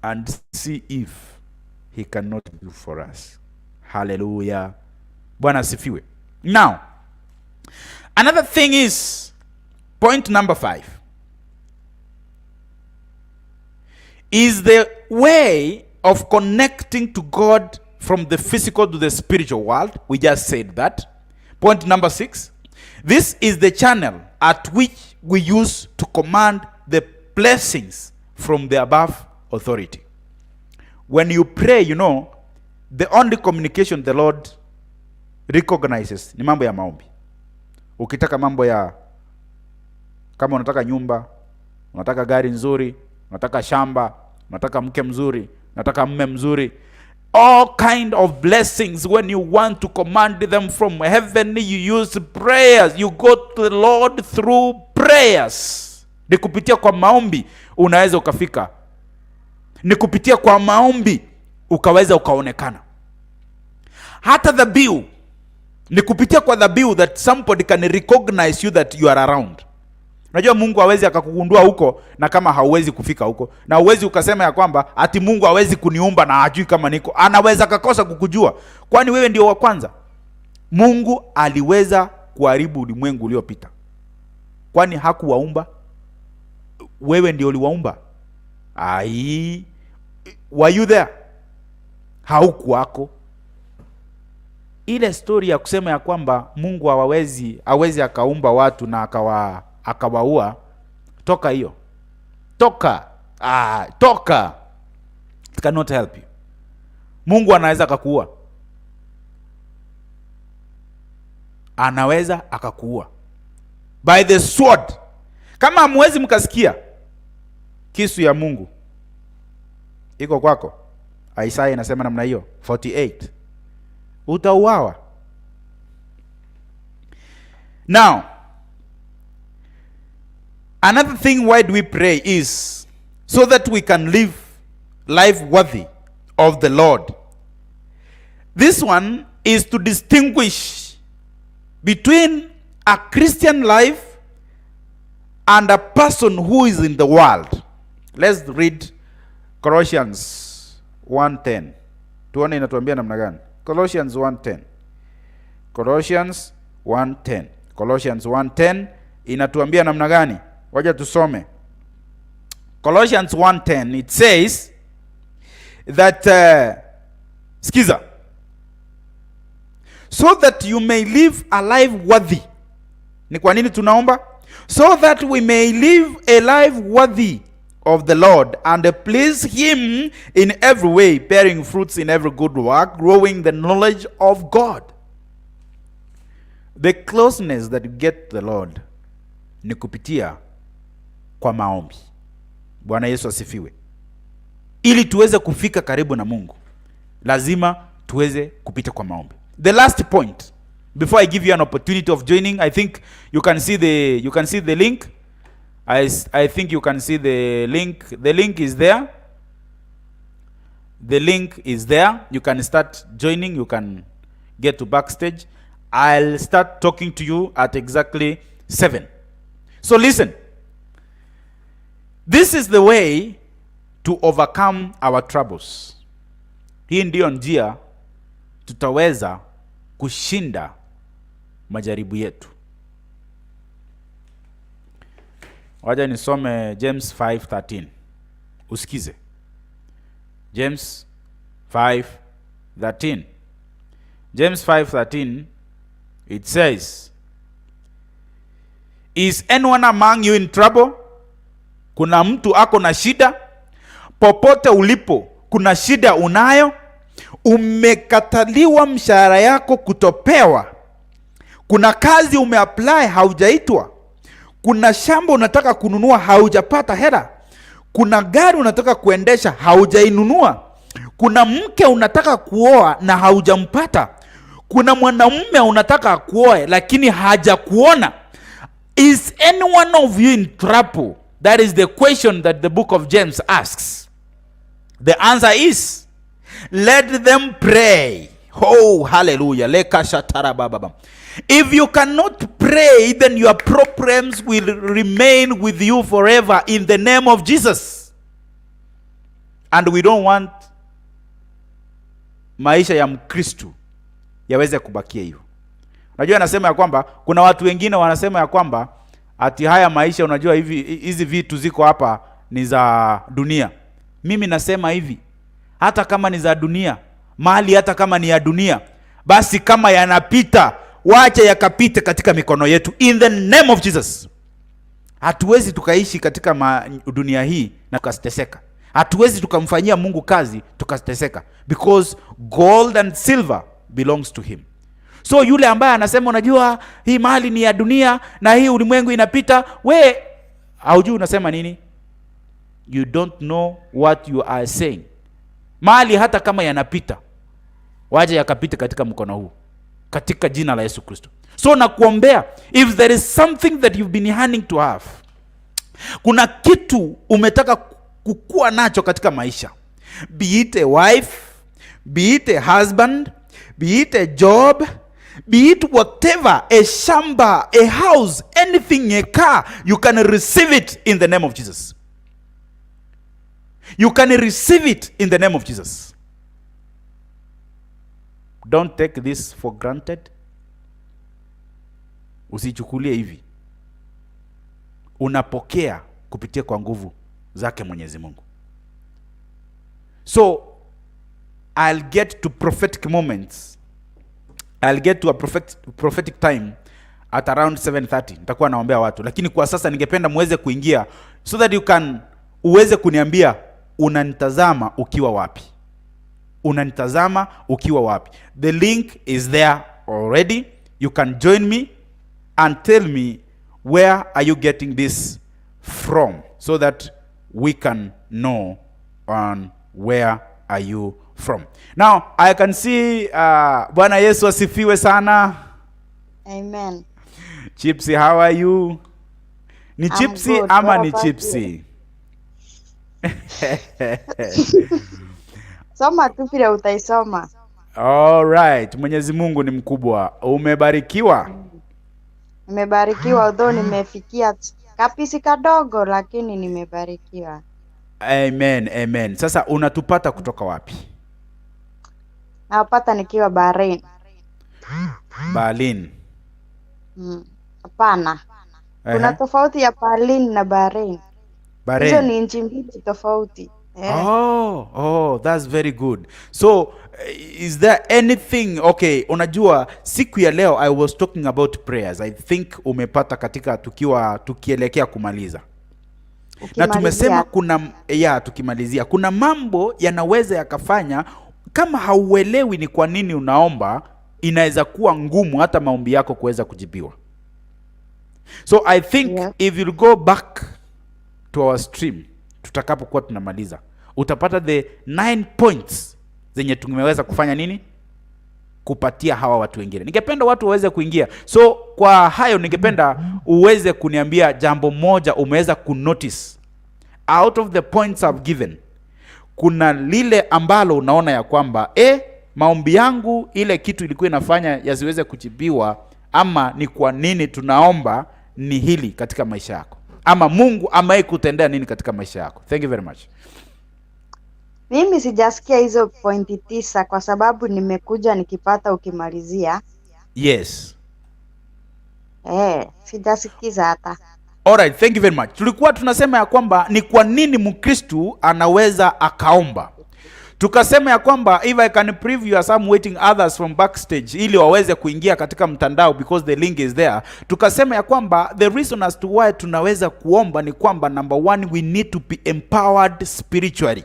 and see if he cannot do for us? Hallelujah. Bwana asifiwe. Now, another thing is, point number 5 is the way of connecting to God from the physical to the spiritual world. We just said that. Point number 6, this is the channel at which we use to command the blessings from the above authority. When you pray, the only communication the Lord recognizes ni mambo ya maombi. Ukitaka mambo ya, kama unataka nyumba, unataka gari nzuri, unataka shamba, unataka mke mzuri, unataka mme mzuri, all kind of blessings, when you want to command them from heaven, you use prayers. You go to the Lord through prayers. Ni kupitia kwa maombi unaweza ukafika. Ni kupitia kwa maombi ukaweza ukaonekana. Hata dhabihu, ni kupitia kwa dhabihu that somebody can recognize you that you are around. Unajua Mungu hawezi akakugundua huko na kama hauwezi kufika huko. Na huwezi ukasema ya kwamba ati Mungu hawezi kuniumba na hajui kama niko. Anaweza akakosa kukujua. Kwani wewe ndio wa kwanza? Mungu aliweza kuharibu ulimwengu uliopita? Kwani hakuwaumba? Wewe ndio uliwaumba? Ai, were you there? Haukuwako. Ile story ya kusema ya kwamba Mungu hawezi akaumba watu na akawaua, toka hiyo, toka, toka. It cannot help you. Mungu anaweza akakuua, anaweza akakuua by the sword. Kama hamwezi mkasikia, kisu ya Mungu iko kwako. Isaiah inasema namna hiyo 48, utauawa. Now, another thing why do we pray is so that we can live life worthy of the Lord. This one is to distinguish between a Christian life and a person who is in the world. Let's read Colossians 1:10. Tuone inatuambia namna gani. Colossians 1:10. Colossians 1:10. Colossians 1:10 inatuambia namna gani? Wacha tusome. Colossians 1:10, it says that skiza, so that you may live a life worthy. Ni kwa nini tunaomba? So that we may live a life worthy of the Lord and please him in every way, bearing fruits in every good work, growing the knowledge of God. The closeness that you get to the Lord ni kupitia kwa maombi. Bwana Yesu asifiwe. Ili tuweze kufika karibu na Mungu, lazima tuweze kupita kwa maombi. The last point before I give you an opportunity of joining, I think you can see the link. I think you can see the link. The link is there. The link is there. You can start joining. You can get to backstage. I'll start talking to you at exactly 7. So listen. This is the way to overcome our troubles. Hii ndiyo njia tutaweza kushinda majaribu yetu. Wacha nisome James 5:13. Usikize. James 5:13. James 5:13, it says, is anyone among you in trouble? Kuna mtu ako na shida? Popote ulipo, kuna shida unayo? Umekataliwa mshahara yako kutopewa? Kuna kazi umeapply haujaitwa? Kuna shamba unataka kununua haujapata hela? Kuna gari unataka kuendesha haujainunua? Kuna mke unataka kuoa na haujampata? Kuna mwanamume unataka kuoe lakini hajakuona? Is any one of you in trouble? That is the question that the book of James asks. The answer is, let them pray. Oh, hallelujah. Leka shatara bababa. If you cannot pray, then your problems will remain with you forever in the name of Jesus. And we don't want maisha ya Mkristo yaweze kubakia hivyo. Unajua anasema ya kwamba kuna watu wengine wanasema ya kwamba ati haya maisha, unajua hivi hizi vitu ziko hapa ni za dunia. Mimi nasema hivi, hata kama ni za dunia, mali hata kama ni ya dunia, basi kama yanapita, wacha yakapite katika mikono yetu in the name of Jesus. Hatuwezi tukaishi katika dunia hii na tukateseka. Hatuwezi tukamfanyia Mungu kazi tukateseka, because gold and silver belongs to him. So yule ambaye anasema unajua hii mali ni ya dunia na hii ulimwengu inapita, we haujui unasema nini. You don't know what you are saying. Mali hata kama yanapita, waje yakapita katika mkono huu, katika jina la Yesu Kristo. So nakuombea, if there is something that you've been yearning to have, kuna kitu umetaka kukua nacho katika maisha, be it a wife, be it a husband, be it a job, be it whatever, a shamba, a house, anything, a car, you can receive it in the name of Jesus. You can receive it in the name of Jesus. Don't take this for granted. Usichukulie hivi, unapokea kupitia kwa nguvu zake Mwenyezi Mungu. So I'll get to prophetic moments, I'll get to a prophetic time at around 7:30. Nitakuwa naombea watu, lakini kwa sasa ningependa muweze kuingia so that you can uweze kuniambia unanitazama ukiwa wapi, unanitazama ukiwa wapi. The link is there already. You can join me and tell me where are you getting this from, so that we can know on where are you from. Now I can see, Bwana Yesu asifiwe sana. Amen. Chipsy, how are you? Ni I'm Chipsy good. ama What ni about you? Chipsy? Soma tu vile utaisoma. All right. Mwenyezi Mungu ni mkubwa. Umebarikiwa. Nimebarikiwa, although nimefikia kapisi kadogo, lakini nimebarikiwa. Amen, amen. Sasa unatupata kutoka wapi? Nawapata nikiwa Bahrain. Berlin. Hapana. Kuna tofauti ya Berlin na Bahrain. Hizo Bahrain. ni nchi mbili tofauti. Eh. Oh, that's very good. So, is there anything, okay, unajua siku ya leo I was talking about prayers. I think umepata katika tukiwa tukielekea kumaliza. Na Ukimalizia. Tumesema kuna, ya, tukimalizia, kuna mambo yanaweza yakafanya kama hauelewi ni kwa nini unaomba, inaweza kuwa ngumu hata maombi yako kuweza kujibiwa. So I think if you go back to our stream tutakapokuwa tunamaliza, utapata the nine points zenye tumeweza kufanya nini, kupatia hawa watu wengine. Ningependa watu waweze kuingia. So kwa hayo, ningependa uweze kuniambia jambo moja umeweza kunotice out of the points I've given. Kuna lile ambalo unaona ya kwamba maombi yangu, ile kitu ilikuwa inafanya yasiweze kujibiwa, ama ni kwa nini tunaomba, ni hili katika maisha yako, ama Mungu amewahi kutendea nini katika maisha yako. Thank you very much. Mimi sijasikia hizo pointi tisa kwa sababu nimekuja nikipata ukimalizia. Eh, sijasikiza hata. Alright, thank you very much. Tulikuwa tunasema ya kwamba ni kwa nini Mkristu anaweza akaomba. Tukasema ya kwamba, if I can preview as I'm waiting others from backstage ili waweze kuingia katika mtandao, because the link is there. Tukasema ya kwamba the reason as to why tunaweza kuomba ni kwamba, number one, we need to be empowered spiritually.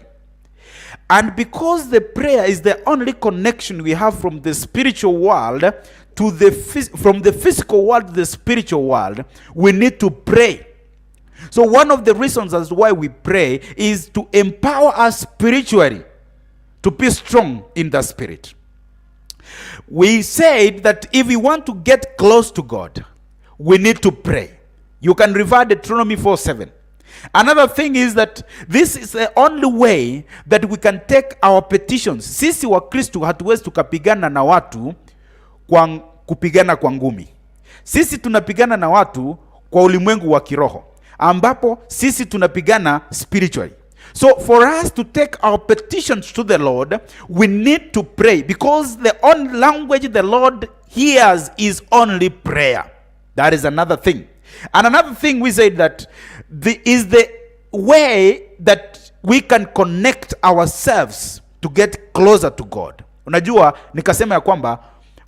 And because the prayer is the only connection we have from the spiritual world to the from the physical world to the spiritual world, we need to pray. So one of the reasons as why we pray is to empower us spiritually to be strong in the spirit. We said that if we want to get close to God, we need to pray. You can refer Deuteronomy 4:7. Another thing is that this is the only way that we can take our petitions. Sisi Wakristu hatuwezi tukapigana na watu kwa kupigana kwa ngumi. Sisi tunapigana na watu kwa ulimwengu wa kiroho, ambapo sisi tunapigana spiritually. So for us to take our petitions to the Lord, we need to pray, because the only language the Lord hears is only prayer. That is another thing. And another thing we said that is the way that we can connect ourselves to get closer to God. Unajua, nikasema ya kwamba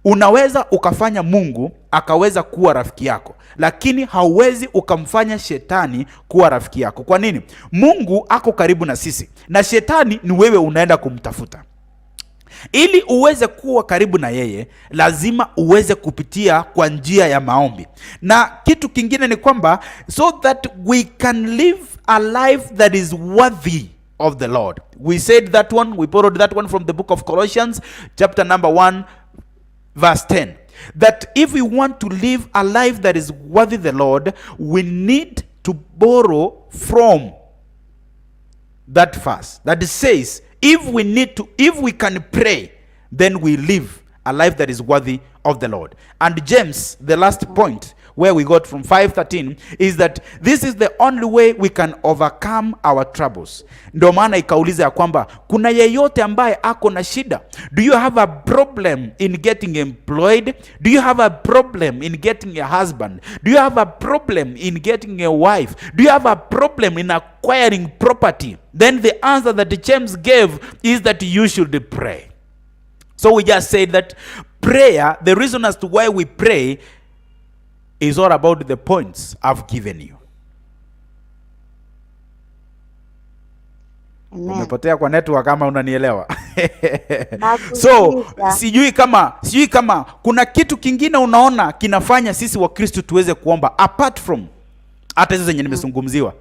unaweza ukafanya Mungu akaweza kuwa rafiki yako, lakini hauwezi ukamfanya shetani kuwa rafiki yako. Kwa nini? Mungu ako karibu na sisi na shetani ni wewe unaenda kumtafuta. Ili uweze kuwa karibu na yeye, lazima uweze kupitia kwa njia ya maombi. Na kitu kingine ni kwamba so that we can live a life that is worthy of the Lord. We said that one, we borrowed that one from the book of Colossians, chapter number 1, verse 10. That if we want to live a life that is worthy the Lord, we need to borrow from that verse that says if we can pray, then we live a life that is worthy of the Lord. And James, the last point, Where we got from 5:13 is that this is the only way we can overcome our troubles. Ndio maana ikauliza ya kwamba kuna yeyote ambaye ako na shida? Do you have a problem in getting employed? Do you have a problem in getting a husband? Do you have a problem in getting a wife? Do you have a problem in acquiring property? Then the answer that James gave is that you should pray. So we just said that prayer, the reason as to why we pray, is all about the points I've given you. Amen. Umepotea kwa network kama unanielewa? So Nakusikiza. sijui kama kuna kitu kingine unaona kinafanya sisi Wakristo tuweze kuomba apart from hata hizo zenye nimezungumziwa.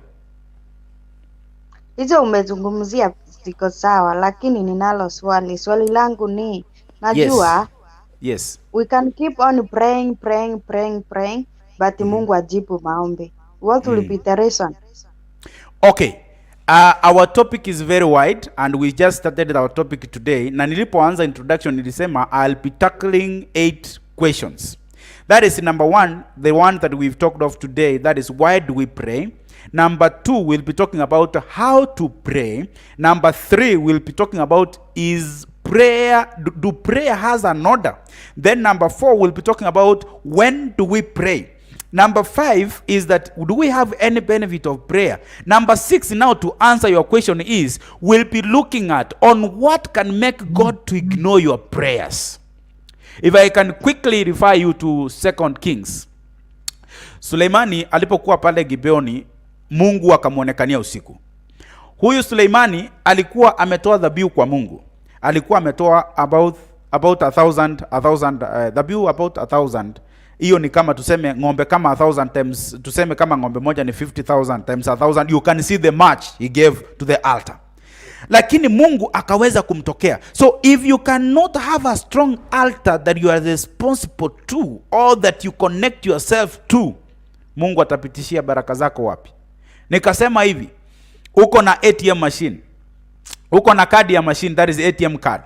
Hizo umezungumzia ziko sawa, lakini ninalo swali. Swali langu ni najua we can keep on praying, praying, praying, praying, but Mungu ajibu maombi. What will be the reason? Okay. Our topic is very wide and we just started our topic today. Na nilipoanza introduction nilisema I'll be tackling eight questions. That is number one, the one that we've talked of today, that is, why do we pray? Number two, we'll be talking about how to pray. Number three, we'll be talking about is prayer, do prayer has an order? Then number four, we'll be talking about when do we pray? Number five is that, do we have any benefit of prayer? Number six, now to answer your question, is we'll be looking at on what can make God to ignore your prayers. If I can quickly refer you to Second Kings. Suleimani alipokuwa pale Gibeoni, Mungu akamwonekania usiku. Huyu Suleimani alikuwa ametoa dhabihu kwa Mungu. Alikuwa ametoa about a thousand dhabihu about 1,000. Hiyo ni kama tuseme ng'ombe kama 1,000 times, tuseme kama ng'ombe moja ni 50,000 times 1,000, you can see the much he gave to the altar. Lakini Mungu akaweza kumtokea. So if you cannot have a strong altar that you are responsible to or that you connect yourself to, Mungu atapitishia baraka zako wapi? Nikasema hivi, uko na ATM machine, uko na kadi ya machine, that is ATM card,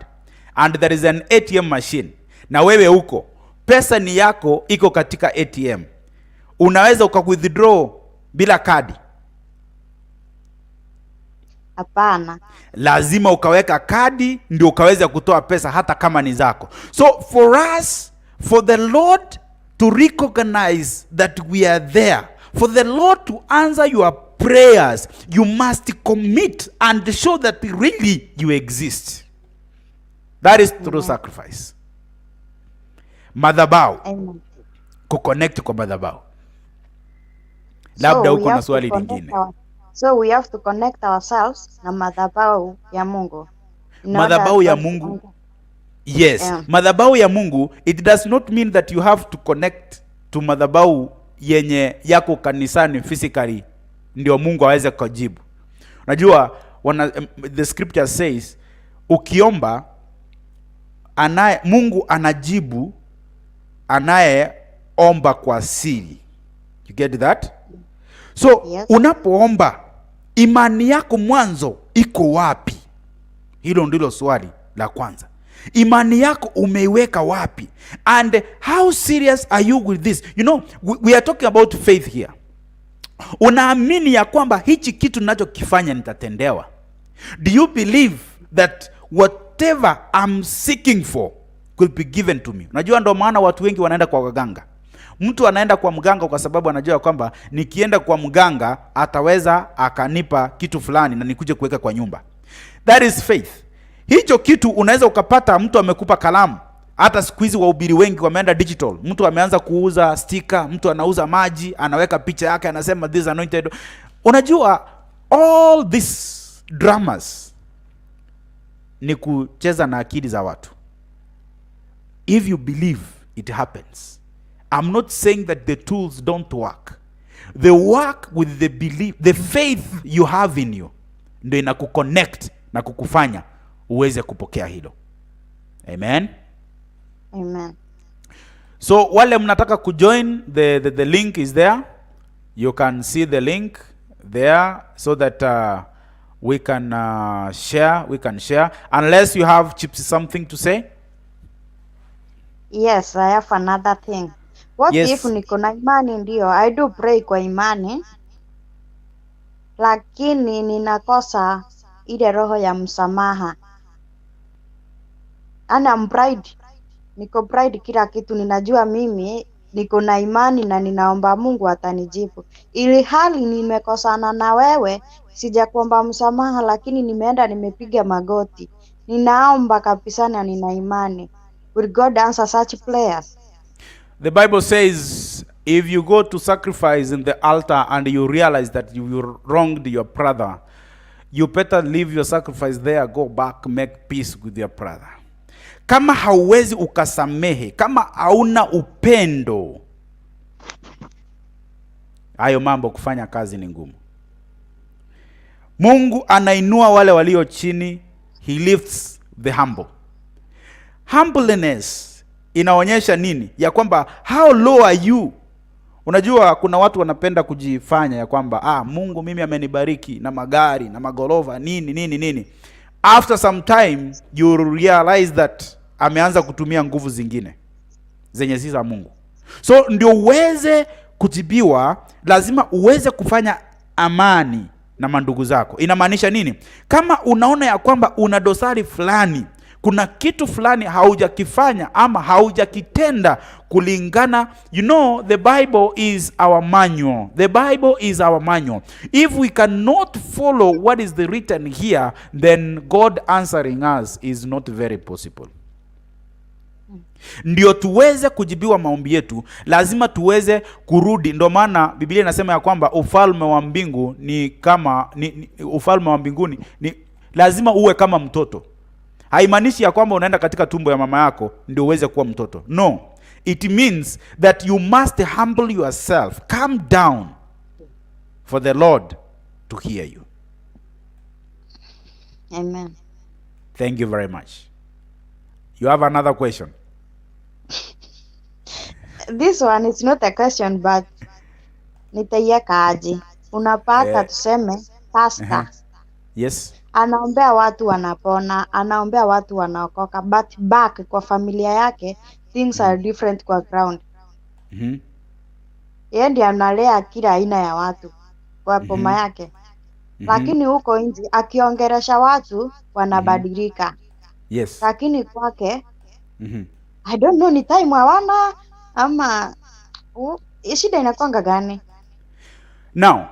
and there is an ATM machine, na wewe uko, pesa ni yako, iko katika ATM, unaweza uka withdraw bila kadi? Hapana. Lazima ukaweka kadi ndio ukaweza kutoa pesa hata kama ni zako. So for us, for the Lord to recognize that we are there, for the Lord to answer your prayers, you must commit and show that really you exist. That is through sacrifice, madhabahu. Amen. Kuconnect kwa madhabahu. Labda So we uko na have to swali connect lingine. So we have to connect ourselves na madhabahu ya Mungu in order Madhabahu ya God to Mungu. answer. Yes. Madhabahu ya Mungu, it does not mean that you have to connect to madhabahu yenye yako kanisani physically ndio Mungu aweze kujibu. Unajua the scripture says ukiomba anaye Mungu anajibu anayeomba kwa siri. You get that? So Yes. unapoomba, imani yako mwanzo iko wapi? Hilo ndilo swali la kwanza. Imani yako umeiweka wapi? And how serious are you with this? We are talking about faith here. Unaamini ya kwamba hichi kitu ninachokifanya nitatendewa? Do you believe that whatever I'm seeking for could be given to me? Unajua ndo maana watu wengi wanaenda kwa waganga. Mtu anaenda kwa mganga kwa sababu anajua kwamba nikienda kwa mganga ataweza akanipa kitu fulani na nikuje kuweka kwa nyumba. That is faith. Hicho kitu unaweza ukapata mtu amekupa kalamu. Hata siku hizi wahubiri wengi wameenda digital. Mtu ameanza kuuza sticker, mtu anauza maji, anaweka picha yake, anasema, "This anointed." Unajua all these dramas ni kucheza na akili za watu. If you believe, it happens. I'm not saying that the tools don't work. They work with the belief, the faith you have in you ndio inakuconnect na kukufanya uweze kupokea hilo. Amen. Amen. So wale mnataka kujoin, the link is there. You can see the link there so that we can share, we can share, unless you have, Chips, something to say. Yes, I have another thing. What if niko na imani, ndio, I do pray kwa imani, lakini ninakosa ile roho ya msamaha. And I'm pride. Niko pride kila kitu, ninajua mimi niko na imani na ninaomba Mungu atanijibu. Ili hali nimekosana na wewe, sijakuomba msamaha, lakini nimeenda nimepiga magoti. Ninaomba kabisa na nina imani. Will God answer such prayers? The Bible says if you go to sacrifice in the altar and you realize that you wronged your brother, you better leave your sacrifice there, go back, make peace with your brother. Kama hauwezi ukasamehe, kama hauna upendo, hayo mambo kufanya kazi ni ngumu. Mungu anainua wale walio chini, he lifts the humble. Humbleness inaonyesha nini? Ya kwamba how low are you? Unajua kuna watu wanapenda kujifanya ya kwamba, ah, Mungu mimi amenibariki na magari na magorova, nini nini nini. After some time you realize that ameanza kutumia nguvu zingine zenye si za Mungu. So ndio uweze kujibiwa, lazima uweze kufanya amani na mandugu zako. Inamaanisha nini? Kama unaona ya kwamba una dosari fulani, kuna kitu fulani haujakifanya ama haujakitenda kulingana, the Bible is our manual. The Bible is our manual. If we cannot follow what is the written here, then God answering us is not very possible. Ndio tuweze kujibiwa maombi yetu, lazima tuweze kurudi. Ndio maana Biblia inasema ya kwamba ufalme wa mbingu ni kama ni, ufalme wa mbinguni ni lazima uwe kama mtoto. Haimaanishi ya kwamba unaenda katika tumbo ya mama yako ndio uweze kuwa mtoto. No, it means that you must humble yourself, come down for the Lord to hear you. Amen. Thank you very much. You have another question? This one is not a question, but nitaiweka aje? Unapata tuseme pastor anaombea watu wanapona, anaombea watu wanaokoka, but back kwa familia yake things are different kwa ground. Yeye ndiye analea kila aina ya watu kwa boma yake, lakini huko nje akiongelesha watu wanabadilika, lakini kwake I don't know ni time hawana ama shida inakwanga gani? Now,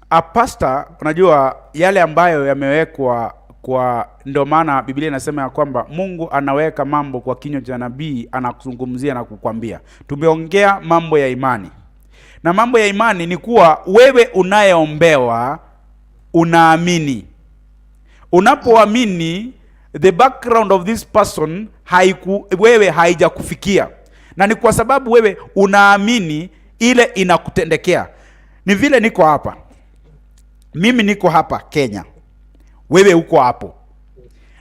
a pastor, unajua yale ambayo yamewekwa kwa, ndio maana Biblia inasema ya kwamba Mungu anaweka mambo kwa kinywa cha nabii, anakuzungumzia na kukwambia. Tumeongea mambo ya imani, na mambo ya imani ni kuwa wewe unayeombewa unaamini. Unapoamini, the background of this person wewe haijakufikia, na ni kwa sababu wewe unaamini ile inakutendekea. Ni vile niko hapa, mimi niko hapa Kenya, wewe uko hapo.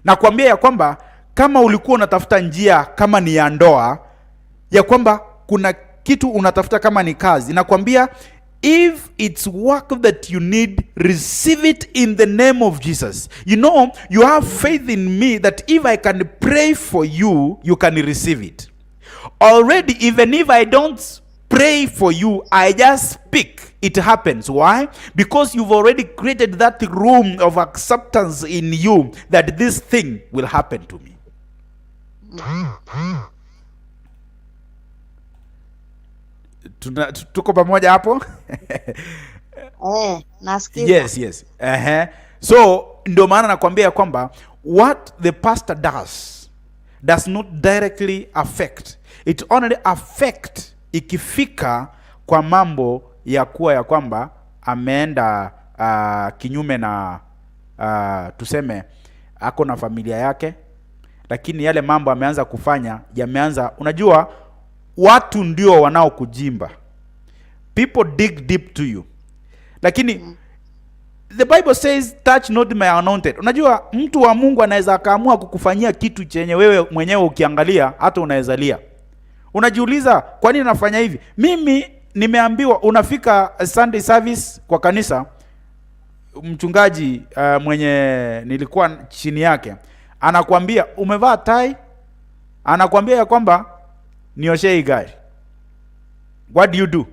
Nakwambia ya kwamba kama ulikuwa unatafuta njia kama ni ya ndoa, ya kwamba kuna kitu unatafuta kama ni kazi, nakwambia if it's work that you need, receive it in the name of Jesus. You have faith in me that if I can pray for you, you can receive it. Already, even if I don't pray for you, I just speak, it happens. Why? Because you've already created that room of acceptance in you that this thing will happen to me. Tuko pamoja hapo? Eh, nasikiza. Yes. So ndio maana nakwambia ya kwamba what the pastor does not directly affect. It only affect ikifika kwa mambo ya kuwa ya kwamba ameenda kinyume na, tuseme ako na familia yake, lakini yale mambo ameanza kufanya yameanza, unajua watu ndio wanaokujimba. People dig deep to you. Lakini the Bible says, "Touch not my anointed." Unajua mtu wa Mungu anaweza akaamua kukufanyia kitu chenye wewe mwenyewe ukiangalia hata unaweza lia. Unajiuliza, kwa nini nafanya hivi? Mimi nimeambiwa unafika Sunday service kwa kanisa, mchungaji mwenye nilikuwa chini yake anakuambia umevaa tai, anakuambia ya kwamba nioshe hii gari. What do you do?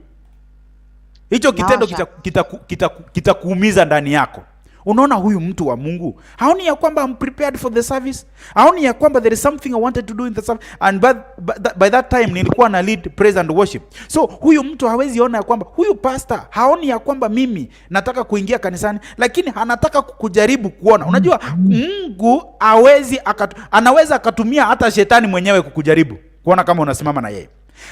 Hicho kitendo Naosha. Kitakuumiza ndani yako. Unaona huyu mtu wa Mungu haoni ya kwamba I'm prepared for the service, haoni ya kwamba there is something I wanted to do in the service, and by that time nilikuwa na lead praise and worship. So huyu mtu hawezi ona ya kwamba huyu pastor haoni ya kwamba mimi nataka kuingia kanisani, lakini anataka kujaribu kuona. Unajua Mungu hawezi anaweza akatumia hata shetani mwenyewe kukujaribu kuona kama unasimama na yeye.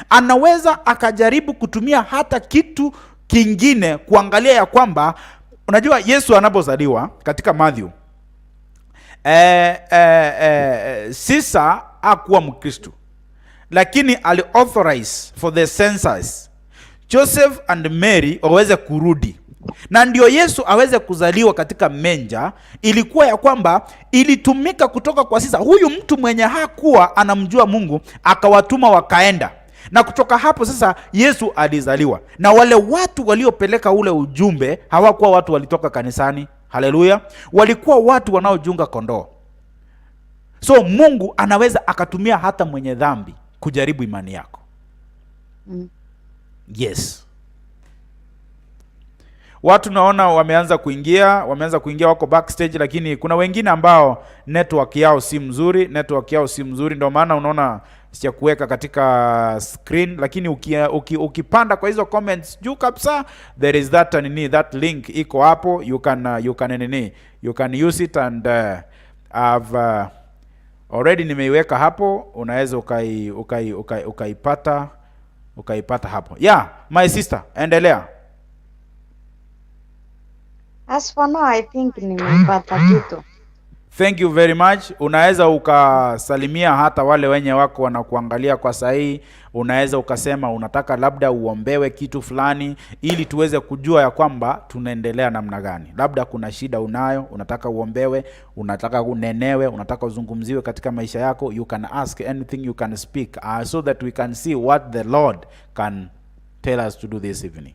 Anaweza akajaribu kutumia hata kitu kingine kuangalia ya kwamba, unajua Yesu anapozaliwa katika Matthew, Caesar hakuwa Mkristo, lakini ali authorize for the census Joseph and Mary waweze kurudi, na ndio Yesu aweze kuzaliwa katika manger. Ilikuwa ya kwamba ilitumika kutoka kwa Caesar, huyu mtu mwenye hakuwa anamjua Mungu akawatuma wakaenda, na kutoka hapo sasa Yesu alizaliwa. Na wale watu waliopeleka ule ujumbe hawakuwa watu walitoka kanisani, haleluya, walikuwa watu wanaochunga kondoo. So Mungu anaweza akatumia hata mwenye dhambi kujaribu imani yako. Yes. Watu naona wameanza kuingia, wako backstage, lakini kuna wengine ambao network yao si mzuri, network yao si mzuri, ndio maana unaona sijakuweka katika screen, lakini ukipanda kwa hizo comments juu kabisa, there is that nini, that link iko hapo, you can nini, you can use it and I've already nimeiweka hapo, unaweza ukaipata hapo. Yeah, my sister, endelea. As for now, I think nimepata kitu. Thank you very much. Unaweza ukasalimia hata wale wenye wako wanakuangalia kwa sahii. Unaweza ukasema unataka labda uombewe kitu fulani, ili tuweze kujua ya kwamba tunaendelea namna gani. Labda kuna shida unayo, unataka uombewe, unataka unenewe, unataka uzungumziwe katika maisha yako. You can ask anything, you can speak so that we can see what the Lord can tell us to do this evening.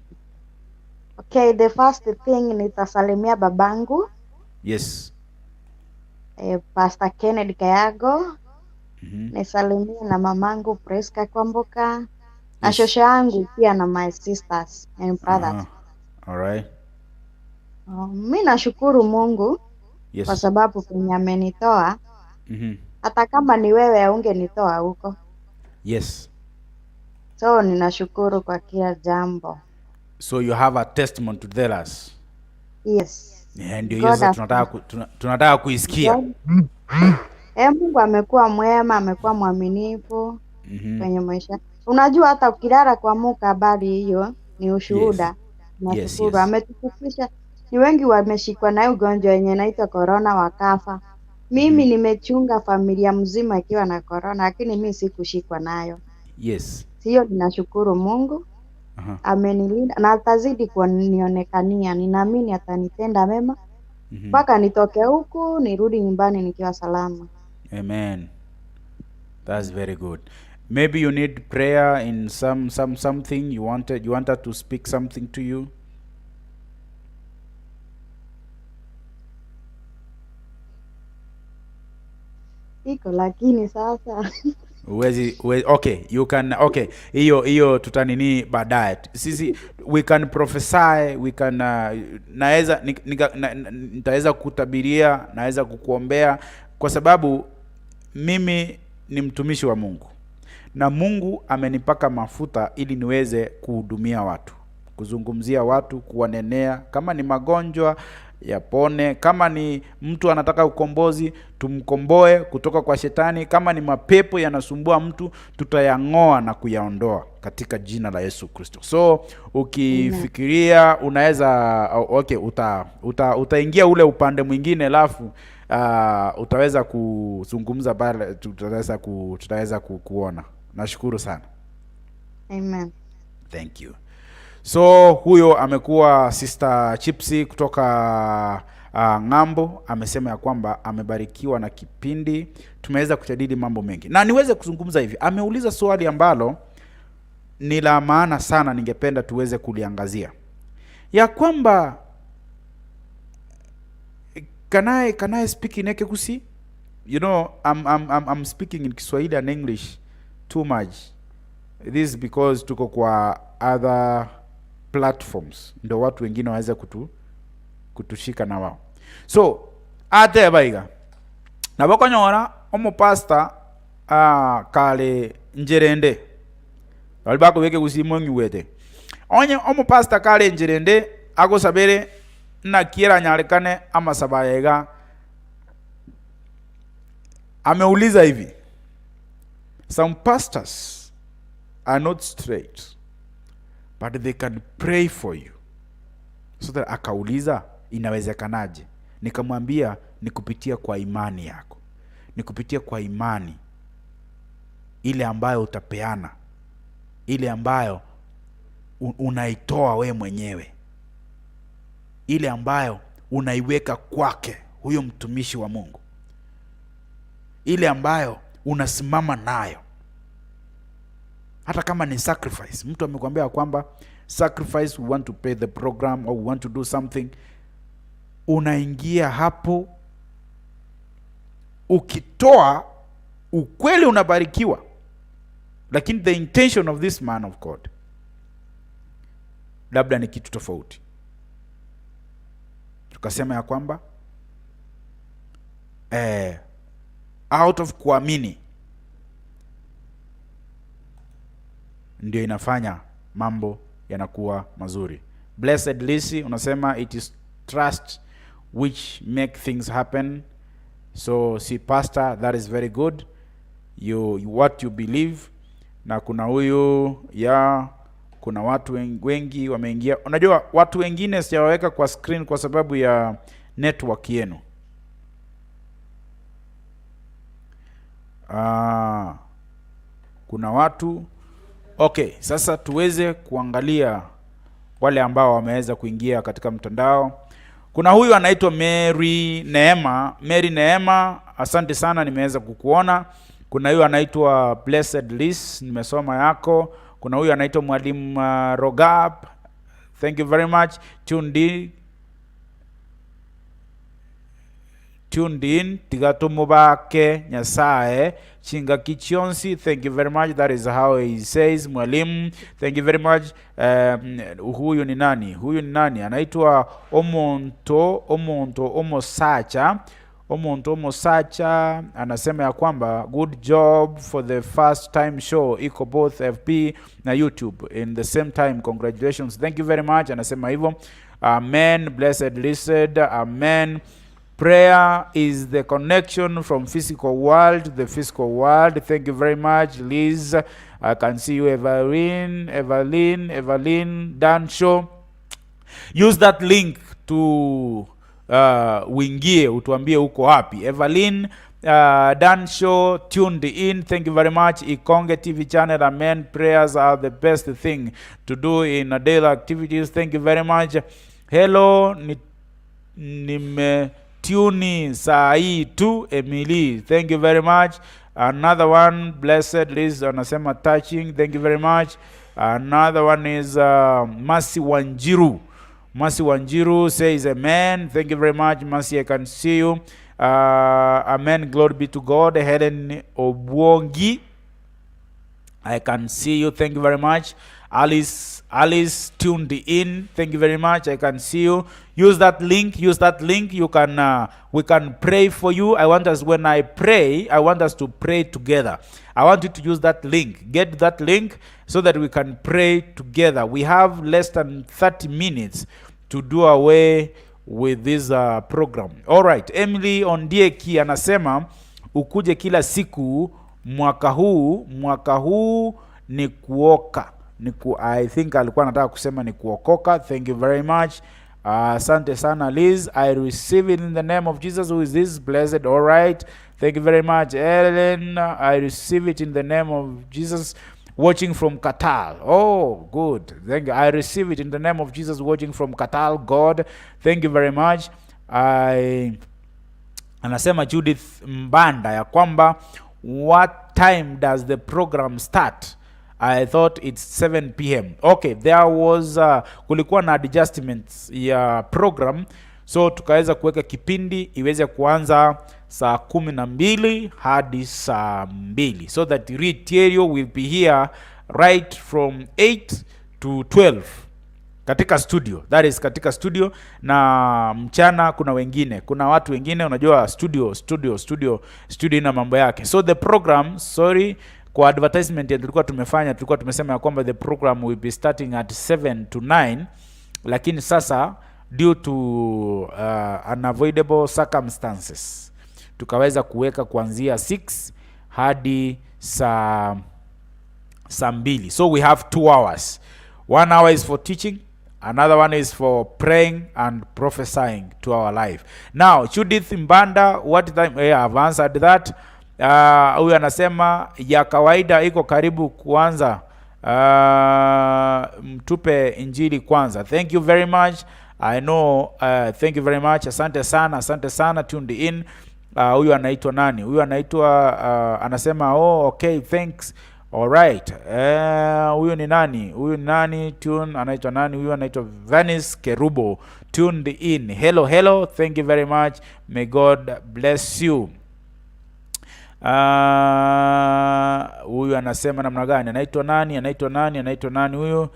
Okay, the first thing nitasalimia babangu, Pastor Kennedy Kayago. Nisalimie na mamangu Priska Kwamboka na shosho yangu pia na my sisters and brothers. All right. Oh, mi nashukuru Mungu kwa sababu penye amenitoa, hata kama ni wewe haungenitoa huko. So ninashukuru kwa kila jambo. So you have a testimony to tell us. Yes. Yeah, ndio hiyo God sasa has tunataka kuisikia. Mungu amekuwa mwema, amekuwa mwaminifu kwenye maisha. Unajua hata ukilala kuamuka, habari hiyo ni ushuhuda. Nashukuru ametufikisha. Ni wengi wameshikwa na ugonjwa yenye inaitwa corona wakafa. Mimi nimechunga familia mzima ikiwa na corona, lakini mi sikushikwa nayo. Hiyo ninashukuru Mungu amenilinda na atazidi kunionekania. Ninaamini atanitenda mema mpaka nitoke huku nirudi nyumbani nikiwa salama. Amen. That's very good. Maybe you need prayer in something you wanted to speak something to you. Iko lakini sasa Uwezi, okay, you can, okay. Hiyo tutanini baadaye. Sisi we can prophesy, we can naweza nitaweza kutabiria, naweza kukuombea kwa sababu mimi ni mtumishi wa Mungu na Mungu amenipaka mafuta ili niweze kuhudumia watu, kuzungumzia watu, kuwanenea. Kama ni magonjwa yapone, kama ni mtu anataka ukombozi tumkomboe kutoka kwa shetani, kama ni mapepo yanasumbua mtu tutayang'oa na kuyaondoa katika jina la Yesu Kristo. So ukifikiria unaweza, okay, utaingia ule upande mwingine alafu utaweza kuzungumza pale, tutaweza kuona. Nashukuru sana. Amen. Thank you. So huyo amekuwa Sister Chipsy kutoka ng'ambo. Amesema ya kwamba amebarikiwa na kipindi, tumeweza kujadili mambo mengi, na niweze kuzungumza hivi. Ameuliza swali ambalo ni la maana sana, ningependa tuweze kuliangazia, ya kwamba can I speak in Ekegusii? I'm speaking in Kiswahili and English too much. This is because tuko kwa other platforms ndo watu wengine waweze kutushika na wao. So ateba iga nabo okonyora omopastor kare ncherende bari bakobeka egusii mong'iwete onye omopastor kare ncherende agosabere naki eranyarekane amasabo aya iga. Ameuliza hivi, some pastors are not straight but they can pray for you. So that akauliza inawezekanaje? Nikamwambia ni kupitia kwa imani yako, ni kupitia kwa imani ile ambayo utapeana, ile ambayo unaitoa we mwenyewe, ile ambayo unaiweka kwake huyo mtumishi wa Mungu, ile ambayo unasimama nayo, hata kama ni sacrifice. Mtu amekwambia kwamba sacrifice, we want to pay the program or we want to do something, unaingia hapo, ukitoa ukweli unabarikiwa, lakini the intention of this man of God labda ni kitu tofauti. Tukasema ya kwamba out of kuamini ndio inafanya mambo yanakuwa mazuri. Blessed Lisi unasema it is trust which make things happen. So si pastor, that is very good. You, what you believe. Na kuna huyu ya kuna watu wengi wameingia. Unajua watu wengine sijawaweka kwa screen kwa sababu ya network yenu. Kuna watu okay, sasa tuweze kuangalia wale ambao wameweza kuingia katika mtandao. Kuna huyu anaitwa Mary Neema. Mary Neema, asante sana, nimeweza kukuona. Kuna huyu anaitwa Blessed Liz, nimesoma yako. Kuna huyu anaitwa Mwalimu Rogab, thank you very much. Tuned in, tuned in tigatumubake Nyasaye chingaki chionsi, thank you very much. That is how he says. Mwalimu, thank you very much. Huyu ni nani? Huyu ni nani? Anaitwa Omonto, Omonto Omosacha. Omonto Omosacha anasema ya kwamba good job for the first time show, iko both FB na YouTube in the same time, congratulations, thank you very much. Anasema hivyo. Amen, blessed listed, amen. Prayer is the connection from physical world to the physical world. Thank you very much, Liz. I can see you, Evelyn, Evelyn, Evelyn, Dansho. Use that link to uingie utuambie uko wapi. Evelyn Dansho tuned in. Thank you very much. Ikonge TV channel. Amen. Prayers are the best thing to do in daily activities. Thank you very much. Hello, nimetuni saa hii tu Emily. Thank you very much. Another one, Blessed Liz anasema touching. Thank you very much. Another one is Masi Wanjiru. Masi Wanjiru says amen. Thank you very much, Masi. I can see you. Amen. Glory be to God. Helen Obwongi, I can see you. Thank you very much. Alice tuned in. Thank you very much. I can see you. Use that link. Use that link. You can we can pray for you. I want us, when I pray, I want us to pray together. I want you to use that link. Get that link so that we can pray together. We have less than 30 minutes to do away with this program. All right. Emily Ondieki anasema ukuje kila siku mwaka huu, mwaka huu ni kuoka. I think alikuwa anataka kusema ni kuokoka. Thank you very much. Asante sana Liz. I receive it in the name of Jesus. Who is this? Blessed. All right. Thank you very much, Ellen. I receive it in the name of Jesus. Watching from Qatar. Oh, good. Thank you. I receive it in the name of Jesus. Watching from Qatar. God, thank you very much. Anasema Judith Mbanda ya kwamba what time does the program start? I thought it's 7 p.m. Okay, there was kulikuwa na adjustments ya program, so tukaweza kuweka kipindi iweze kuanza saa 12 hadi saa 2, so that Riterio will be here right from 8 to 12 katika studio, that is katika studio, na mchana kuna wengine, kuna watu wengine. Unajua studio ina mambo yake. So the program, sorry, kwa advertisement ya tulikuwa tumefanya, tulikuwa tumesema ya kwamba the program will be starting at 7 to 9, lakini sasa due to unavoidable circumstances tukaweza kuweka kuanzia 6 hadi saa 2. So we have 2 hours. One hour is for teaching, another one is for praying and prophesying to our life. Now, Judith Mbanda, what time? Yeah, I've answered that. Huyu anasema ya kawaida iko karibu kuanza, mtupe injili kwanza. Thank you very much. I know, thank you very much. Asante sana, asante sana. Tuned in. Huyu anaitwa nani? Huyu anaitwa, anasema, "Oh, okay, thanks." Alright. Huyu ni nani? Huyu ni nani? Tune anaitwa nani? Huyu anaitwa Venice Kerubo. Tuned in. Hello, hello. Thank you very much. May God bless you. Huyu anasema namna gani? Anaitwa nani? Anaitwa nani? Anaitwa nani huyu?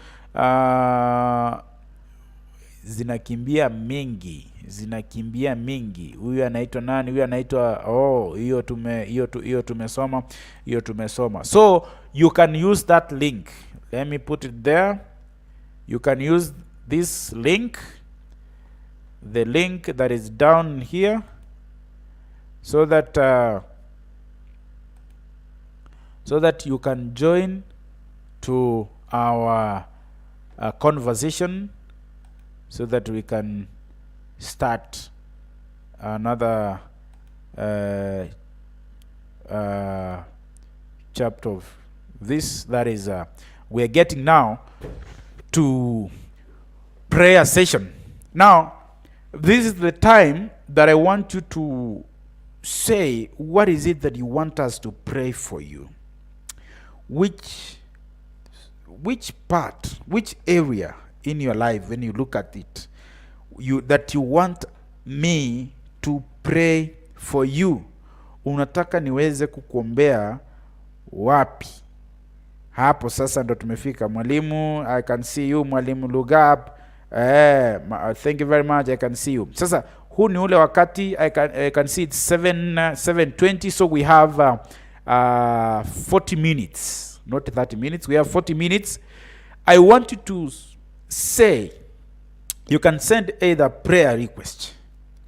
Zinakimbia mingi, zinakimbia mingi. Huyu anaitwa nani? Huyu anaitwa, oh, hiyo tume hiyo tu, hiyo tumesoma, hiyo tumesoma. So you can use that link. Let me put it there. You can use this link, the link that is down here, so that you can join to our conversation, so that we can start another chapter of this. That is, we are getting now to prayer session. Now, this is the time that I want you to say, what is it that you want us to pray for you? Which part, which area in your life, when you look at it, you that you want me to pray for you? Unataka niweze kukuombea wapi? Hapo sasa ndo tumefika. Mwalimu, I can see you, Mwalimu Lugab. Thank you very much, I can see you. Sasa huu ni ule wakati I can see it's 7 7:20, so we have 40 minutes, not 30 minutes. We have 40 minutes. I want you to say, you can send either prayer request.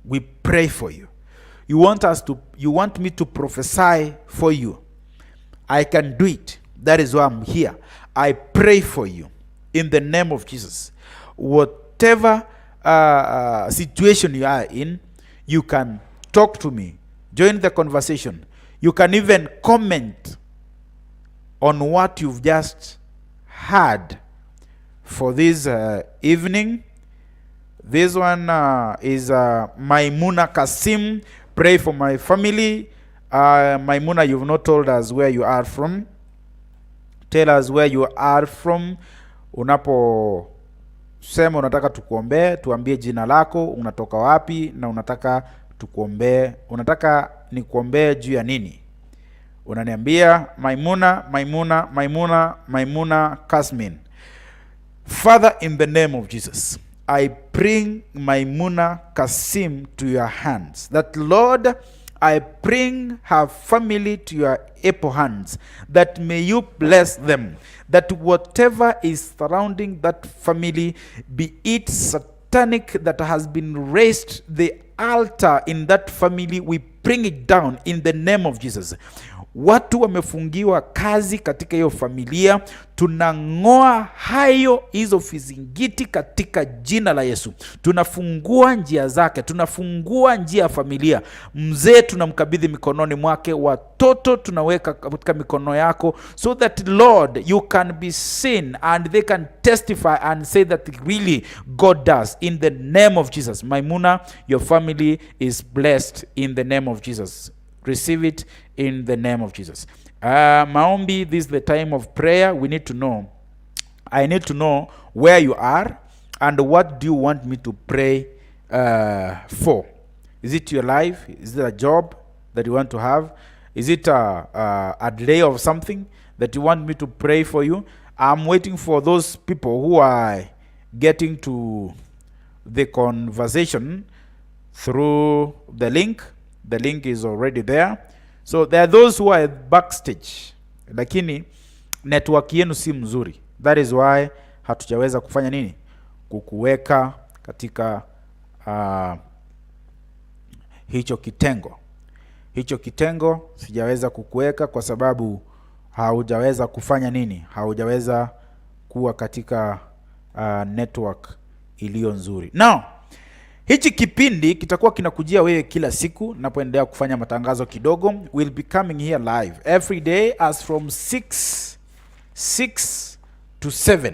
We pray for you. You want me to prophesy for you. I can do it. That is why I'm here. I pray for you in the name of Jesus. Whatever situation you are in, you can talk to me, join the conversation. You can even comment on what you've just heard for this evening. This one is Maimuna Kasim. Pray for my family. Maimuna, you've not told us where you are from. Tell us where you are from. Unaposema unataka tukuombee, tuambie jina lako, unatoka wapi na unataka tukuombee, unataka nikuombee juu ya nini? Unaniambia Maimuna, Maimuna, Maimuna, Maimuna Kasmin. Father, in the name of Jesus, I bring Maimuna Kasim to your hands. That, Lord, I bring her family to your able hands. That may you bless them. That whatever is surrounding that family, be it satanic that has been raised, the altar in that family, we bring it down in the name of Jesus. Watu wamefungiwa kazi katika hiyo familia, tunang'oa hayo hizo vizingiti katika jina la Yesu. Tunafungua njia zake, tunafungua njia ya familia. Mzee tunamkabidhi mikononi mwake, watoto tunaweka katika mikono yako, so that, Lord, you can be seen and they can testify and say that really God does, in the name of Jesus. Maimuna, your family is blessed in the name of Jesus. Receive it in the name of Jesus. Maombi, this is the time of prayer. We need to know. I need to know where you are and what do you want me to pray for. Is it your life? Is it a job that you want to have? Is it a delay of something that you want me to pray for you? I'm waiting for those people who are getting to the conversation through the link. The link is already there. So there are those who are backstage, lakini network yenu si mzuri. That is why hatujaweza kufanya nini, kukuweka katika hicho kitengo. Hicho kitengo sijaweza kukuweka kwa sababu haujaweza kufanya nini, haujaweza kuwa katika network iliyo nzuri. Now, hichi kipindi kitakuwa kinakujia wewe kila siku napoendelea kufanya matangazo kidogo. We'll be coming here live every day as from 6 to 7.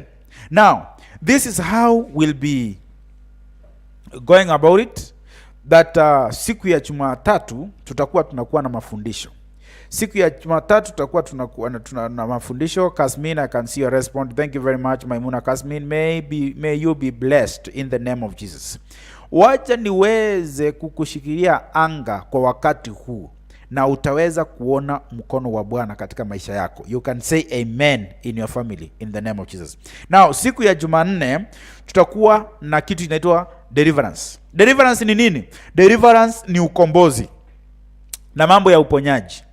Now, this is how we'll be going about it, that siku ya Jumatatu tutakuwa tunakuwa na mafundisho. Siku ya Jumatatu tutakuwa tunakuwa na mafundisho. Kasmin, I can see your response. Thank you very much, Maimuna Kasmin. May you be blessed in the name of Jesus. Wacha niweze kukushikilia anga kwa wakati huu na utaweza kuona mkono wa Bwana katika maisha yako. You can say amen in your family in the name of Jesus. Now, siku ya Jumanne tutakuwa na kitu inaitwa deliverance. Deliverance ni nini? Deliverance ni ukombozi na mambo ya uponyaji,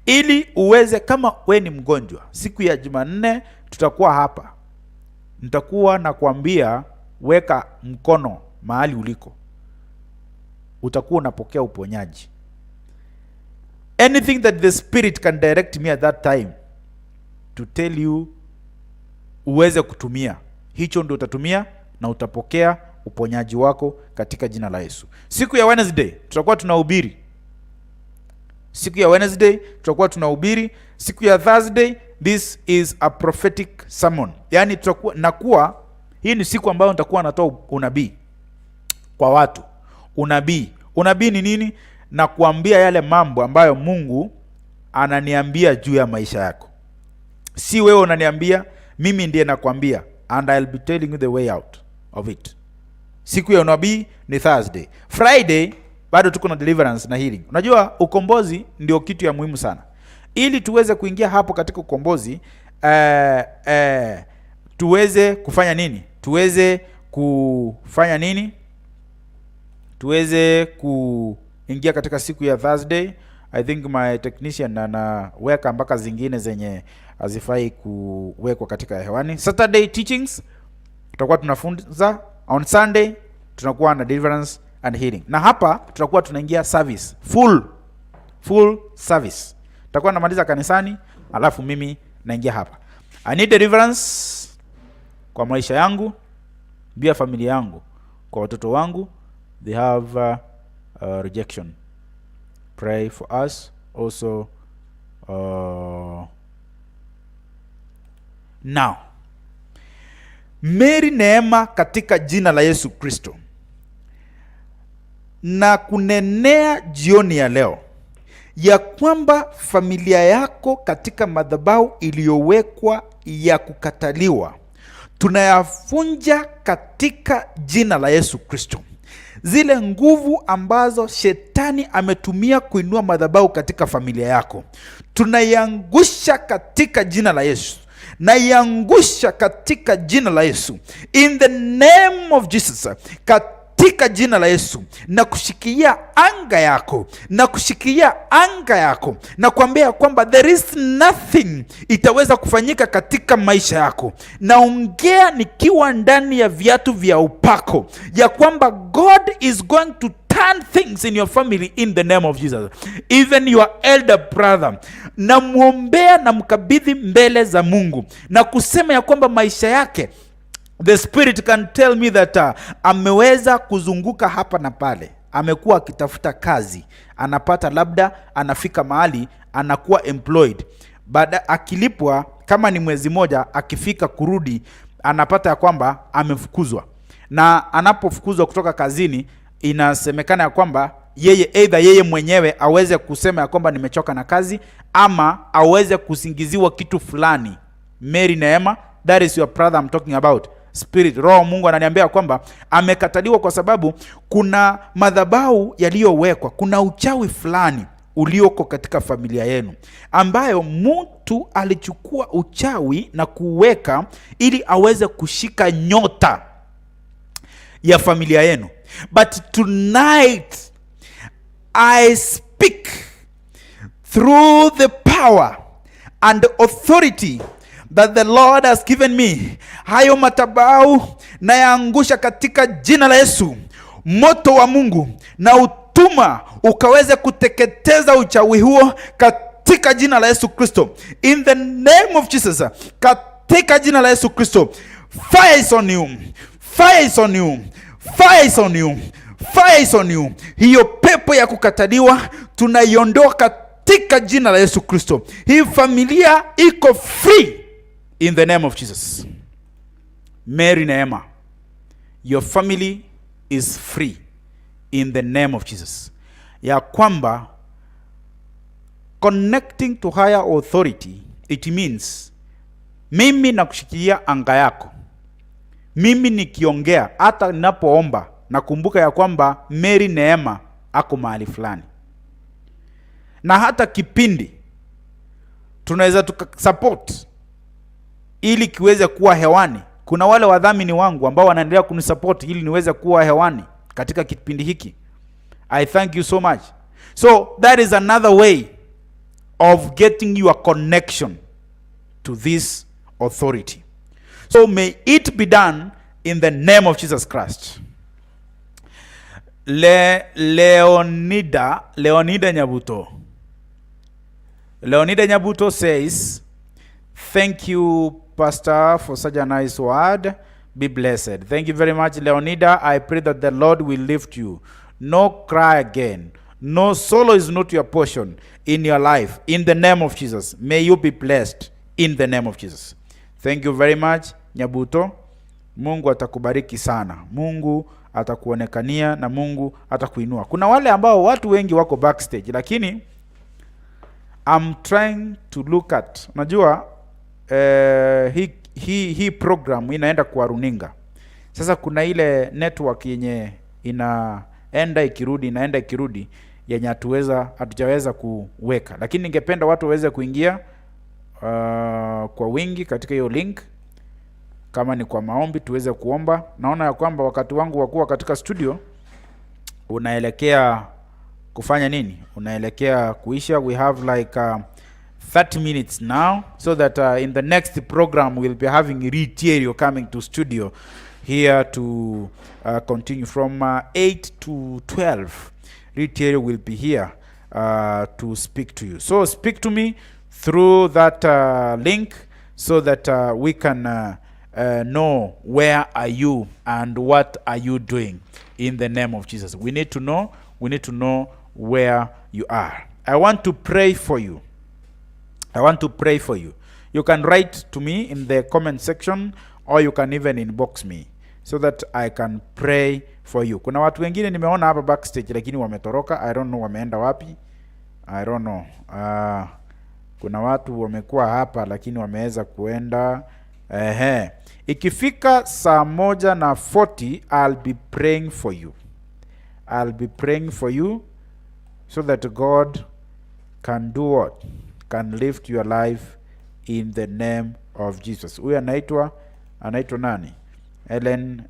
ili uweze, kama we ni mgonjwa, siku ya Jumanne tutakuwa hapa, nitakuwa nakwambia weka mkono mahali uliko, utakuwa unapokea uponyaji. Anything that the Spirit can direct me at that time to tell you uweze kutumia, hicho ndio utatumia na utapokea uponyaji wako katika jina la Yesu. Siku ya Wednesday tutakuwa tunahubiri. Siku ya Wednesday tutakuwa tunahubiri. Siku ya Thursday, this is a prophetic sermon. Yaani tutakuwa nakuwa, hii ni siku ambayo nitakuwa natoa unabii kwa watu. Unabii. Unabii ni nini? Na kuambia yale mambo ambayo Mungu ananiambia juu ya maisha yako. Si wewe unaniambia, mimi ndiye nakwambia, and I'll be telling you the way out of it. Siku ya unabii ni Thursday. Friday bado tuko na deliverance na healing. Unajua ukombozi ndio kitu ya muhimu sana. Ili tuweze kuingia hapo katika ukombozi, tuweze kufanya nini? Tuweze kufanya nini? Tuweze kuingia katika siku ya Thursday. I think my technician anaweka mpaka zingine zenye hazifai kuwekwa katika hewani. Saturday teachings tutakuwa tunafunza. On Sunday tunakuwa na deliverance and healing. Na hapa tutakuwa tunaingia service, full service. Tutakuwa namaliza kanisani, alafu mimi naingia hapa. I need deliverance kwa maisha yangu, pia familia yangu, kwa watoto wangu. They have rejection. Pray for us also. Now, Mary Neema, katika jina la Yesu Kristo na kunenea jioni ya leo ya kwamba familia yako katika madhabahu iliyowekwa ya kukataliwa tunayavunja katika jina la Yesu Kristo. Zile nguvu ambazo shetani ametumia kuinua madhabahu katika familia yako tunaiangusha katika jina la Yesu. Naiangusha katika jina la Yesu, in the name of Jesus, katika jina la Yesu, na kushikilia anga yako, na kushikilia anga yako, na kuambia kwamba there is nothing itaweza kufanyika katika maisha yako. Naongea nikiwa ndani ya viatu vya upako ya kwamba God is going to turn things in your family in the name of Jesus. Even your elder brother, namwombea na mkabidhi mbele za Mungu na kusema ya kwamba maisha yake, the Spirit can tell me that ameweza kuzunguka hapa na pale, amekuwa akitafuta kazi, anapata labda, anafika mahali anakuwa employed, baada akilipwa kama ni mwezi moja, akifika kurudi anapata ya kwamba amefukuzwa, na anapofukuzwa kutoka kazini inasemekana ya kwamba yeye, either yeye mwenyewe aweze kusema ya kwamba nimechoka na kazi, ama aweze kusingiziwa kitu fulani. Mary Neema, that is your brother I'm talking about. Spirit, Roho Mungu ananiambia kwamba amekataliwa kwa sababu kuna madhabahu yaliyowekwa, kuna uchawi fulani ulioko katika familia yenu, ambayo mtu alichukua uchawi na kuweka ili aweze kushika nyota ya familia yenu. But tonight I speak through the power and authority that the Lord has given me. Hayo madhabahu nayaangusha katika jina la Yesu. Moto wa Mungu na utuma ukaweze kuteketeza uchawi huo katika jina la Yesu Kristo. In the name of Jesus, katika jina la Yesu Kristo. Fire is on you. Fire is on you. Fire is on you. Fire is on you. Hiyo pepo ya kukataliwa tunaiondoa katika jina la Yesu Kristo. Hii familia iko free in the name of Jesus. Mary Neema, your family is free in the name of Jesus. Ya kwamba connecting to higher authority, it means mimi nakushikilia anga yako. Mimi nikiongea, hata ninapoomba, nakumbuka ya kwamba Mary Neema ako mahali fulani, na hata kipindi tunaweza tukasupport ili kiweze kuwa hewani. Kuna wale wadhamini wangu ambao wanaendelea kunisupport ili niweze kuwa hewani katika kipindi hiki. I thank you so much. So that is another way of getting your connection to this authority. So may it be done in the name of Jesus Christ. Leonida Nyabuto. Leonida Nyabuto says, "Thank you, Pastor, for such a nice word. Be blessed." Thank you very much, Leonida. I pray that the Lord will lift you. No cry again. No sorrow is not your portion in your life. In the name of Jesus. May you be blessed in the name of Jesus. Thank you very much, Nyabuto. Mungu atakubariki sana. Mungu atakuonekania na Mungu atakuinua. Kuna wale ambao watu wengi wako backstage, lakini I'm trying to look at, unajua, hii program inaenda kwa runinga. Sasa kuna ile network yenye inaenda ikirudi, inaenda ikirudi, yenye hatujaweza kuweka, lakini ningependa watu waweze kuingia kwa wingi katika hiyo link. Kama ni kwa maombi, tuweze kuomba. Naona ya kwamba wakati wangu wa kuwa katika studio unaelekea kufanya nini? Unaelekea kuisha. We have like 30 minutes now so that in the next program we'll be having Ritieri coming to studio here to continue from 8 to 12. Ritieri will be here to speak to you. So speak to me through that link so that we can know where are you and what are you doing in the name of Jesus. We need to know, we need to know where you are. I want to pray for you. I want to pray for you. You can write to me in the comment section or you can even inbox me so that I can pray for you. Kuna watu wengine nimeona hapa backstage lakini wametoroka. I don't know wameenda wapi. I don't know. Kuna watu wamekuwa hapa lakini wameweza kuenda. Ehe. Ikifika saa 1:40, I'll be praying for you. I'll be praying for you so that God can do what? Can lift your life in the name of Jesus. Huyu anaitwa nani? Ellen,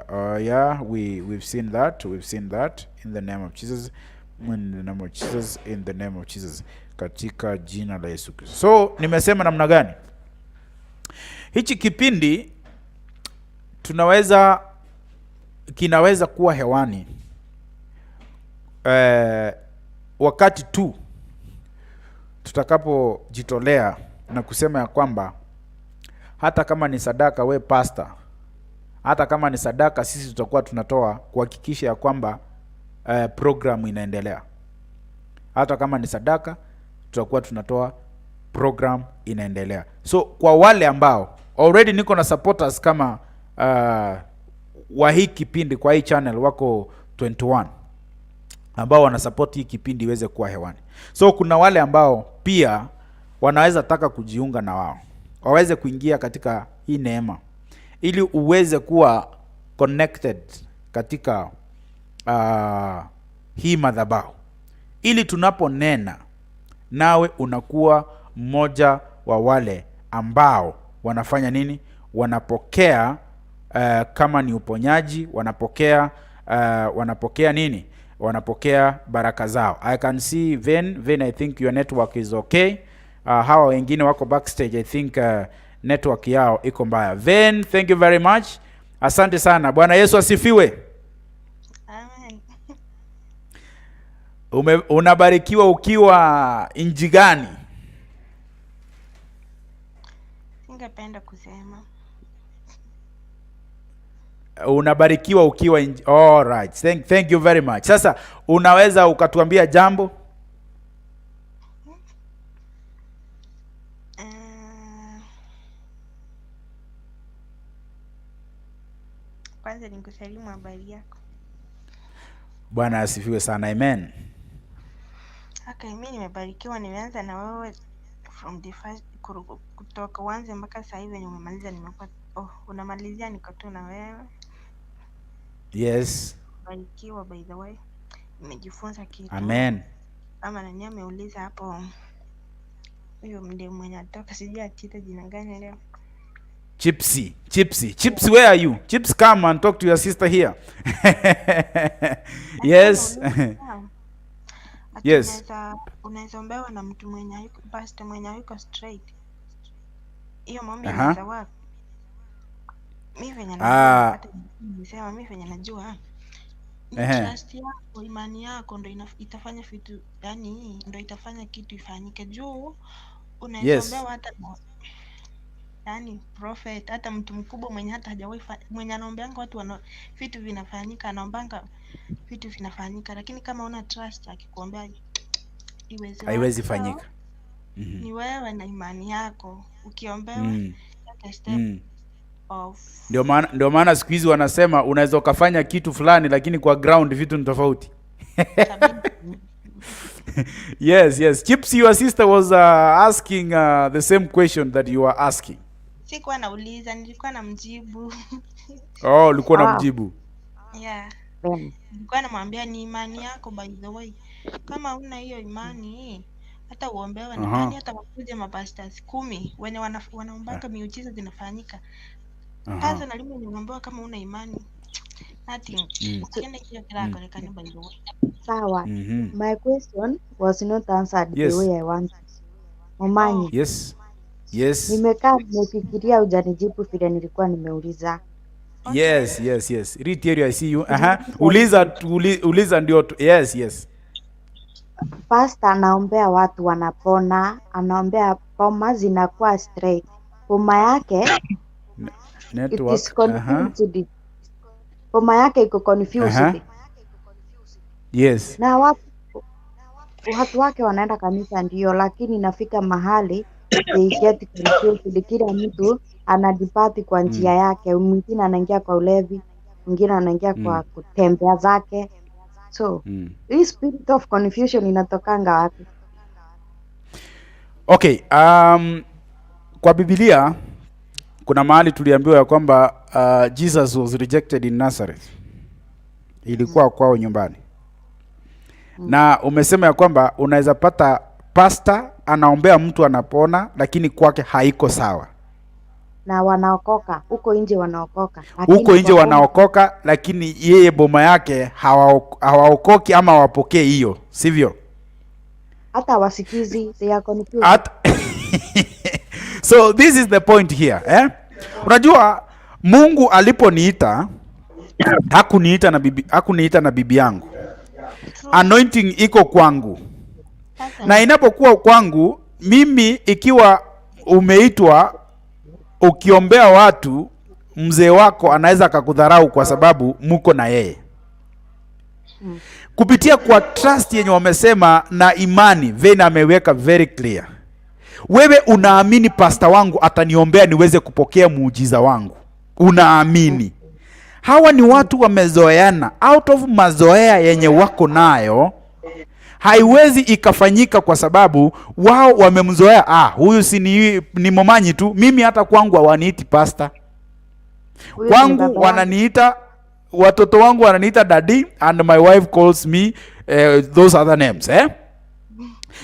oh yeah, we've seen that. We've seen that in the name of Jesus. In the name of Jesus, in the name of Jesus. Katika jina la Yesu Kristo. So, nimesema namna gani? Hichi kipindi kinaweza kuwa hewani wakati tu tutakapojitolea na kusema ya kwamba hata kama ni sadaka, we pastor, hata kama ni sadaka, sisi tutakuwa tunatoa kuhakikisha ya kwamba program inaendelea. Hata kama ni sadaka, tutakuwa tunatoa, program inaendelea. So kwa wale ambao already niko na supporters kama wa hii kipindi kwa hii channel wako 21 ambao wanasupport hii kipindi iweze kuwa hewani. So kuna wale ambao pia wanaweza taka kujiunga na wao waweze kuingia katika hii neema ili uweze kuwa connected katika hii madhabahu. Ili tunaponena nawe unakuwa mmoja wa wale ambao wanafanya nini? Wanapokea kama ni uponyaji, wanapokea nini? Wanapokea baraka zao. I can see Vin. Vin, I think your network is okay. Hawa wengine wako backstage, I think network yao iko mbaya. Vin, thank you very much. Asante sana. Bwana Yesu asifiwe. Amen. Unabarikiwa ukiwa nchi gani? Singependa kusema. Unabarikiwa ukiwa nchi. All right. Thank you very much. Sasa unaweza ukatuambia jambo? Kwanza nikusalimu, habari yako? Bwana asifiwe sana. Amen. Okay, mi nimebarikiwa, nimeanza na wewe from the first kutoka uanze mpaka sasa hivi venye umemaliza, nimekuwa, oh, unamalizia niko tu na wewe. Yes. Barikiwa, by the way. Nimejifunza kitu. Amen. Kama nani ameuliza hapo, huyo mdemu mwenye atoka, sijui atiita jina gani leo. Chipsy, Chipsy, Chips, where are you? Chips, come and talk to your sister here. Alikuwa Yes. anauliza ati unaweza ombewa na mtu mwenye hayuko, pastor mwenye hayuko straight. Hiyo maombi inaweza work? Mi venye najua, hata nisema mi venye najua ni trust yako, imani yako ndo itafanya vitu, yani ndo itafanya kitu ifanyike, juu unaweza ombewa hata na, yani, prophet, hata mtu mkubwa mwenye hata hajawahi mwenye anaombeanga watu vitu vinafanyika, anaombanga vitu vinafanyika, lakini kama una trust akikuombea iwezi work. Haiwezi So fanyika. ni wewe na imani yako, ukiombewa take a step of Ndio maana siku hizi wanasema unaweza ukafanya kitu fulani lakini kwa ground vitu ni tofauti. Kabisa. Yes. Chips, your sister was asking the same question that you are asking. Sikuwa nauliza, nilikuwa namjibu. Oh, ulikuwa Ah. unamjibu. Yeah. Then, Nilikuwa namwambia ni imani yako, by the way. Kama una hiyo imani, hata uombewe na nani, hata wakuje mapastors 10 wenye wanaombanga miujiza zinafanyika. Personally mimi nimeombewa, kama una imani, nothing. Ukienda hiyo kila by the way. Sawa. My question was not answered the way I wanted. Momanyi, Yes. nimekaa nimefikiria, hujanijibu vile nilikuwa nimeuliza. Okay. Yes. Ritieri, I see you. Aha. Uliza, uliza ndio tu. Yes. Pastor anaombea watu wanapona, anaombea poma zinakuwa straight. Poma yake it Network. is confused. Poma yake iko confused. Na watu wake wanaenda kanisa ndio, lakini inafika mahali they get confused. Kila mtu anadepart kwa njia yake, mwingine anaingia kwa ulevi, mwingine anaingia kwa kutembea zake. So hii spirit of confusion inatokanga wapi? Okay, kwa Biblia kuna mahali tuliambiwa ya kwamba Jesus was rejected in Nazareth. Ilikuwa kwao nyumbani. Na umesema ya kwamba unaweza pata pastor anaombea mtu anapona, lakini kwake haiko sawa. Na wanaokoka huko nje, wanaokoka, lakini Huko nje kwa boma wanaokoka, lakini yeye boma yake hawaokoki ama hawapokei hiyo, sivyo? Hata wasikizi, they are confused. So this is the point here, eh? Unajua Mungu aliponiita hakuniita na bibi yangu. True. Anointing iko kwangu. Sasa Na inapokuwa kwangu mimi, ikiwa umeitwa ukiombea watu, mzee wako anaweza akakudharau kwa sababu muko na yeye. Kupitia kwa trust yenye wamesema na imani, Vena ameweka very clear. Wewe unaamini pasta wangu ataniombea niweze kupokea muujiza wangu, unaamini. Hawa ni watu wamezoeana, out of mazoea yenye wako nayo haiwezi ikafanyika kwa sababu wao wamemzoea. Ah, huyu si ni Momanyi tu. Mimi hata kwangu hawaniiti pasta, Huyu ni kwangu baba yangu. wananiita. Watoto wangu wananiita daddy and my wife calls me those other names, eh?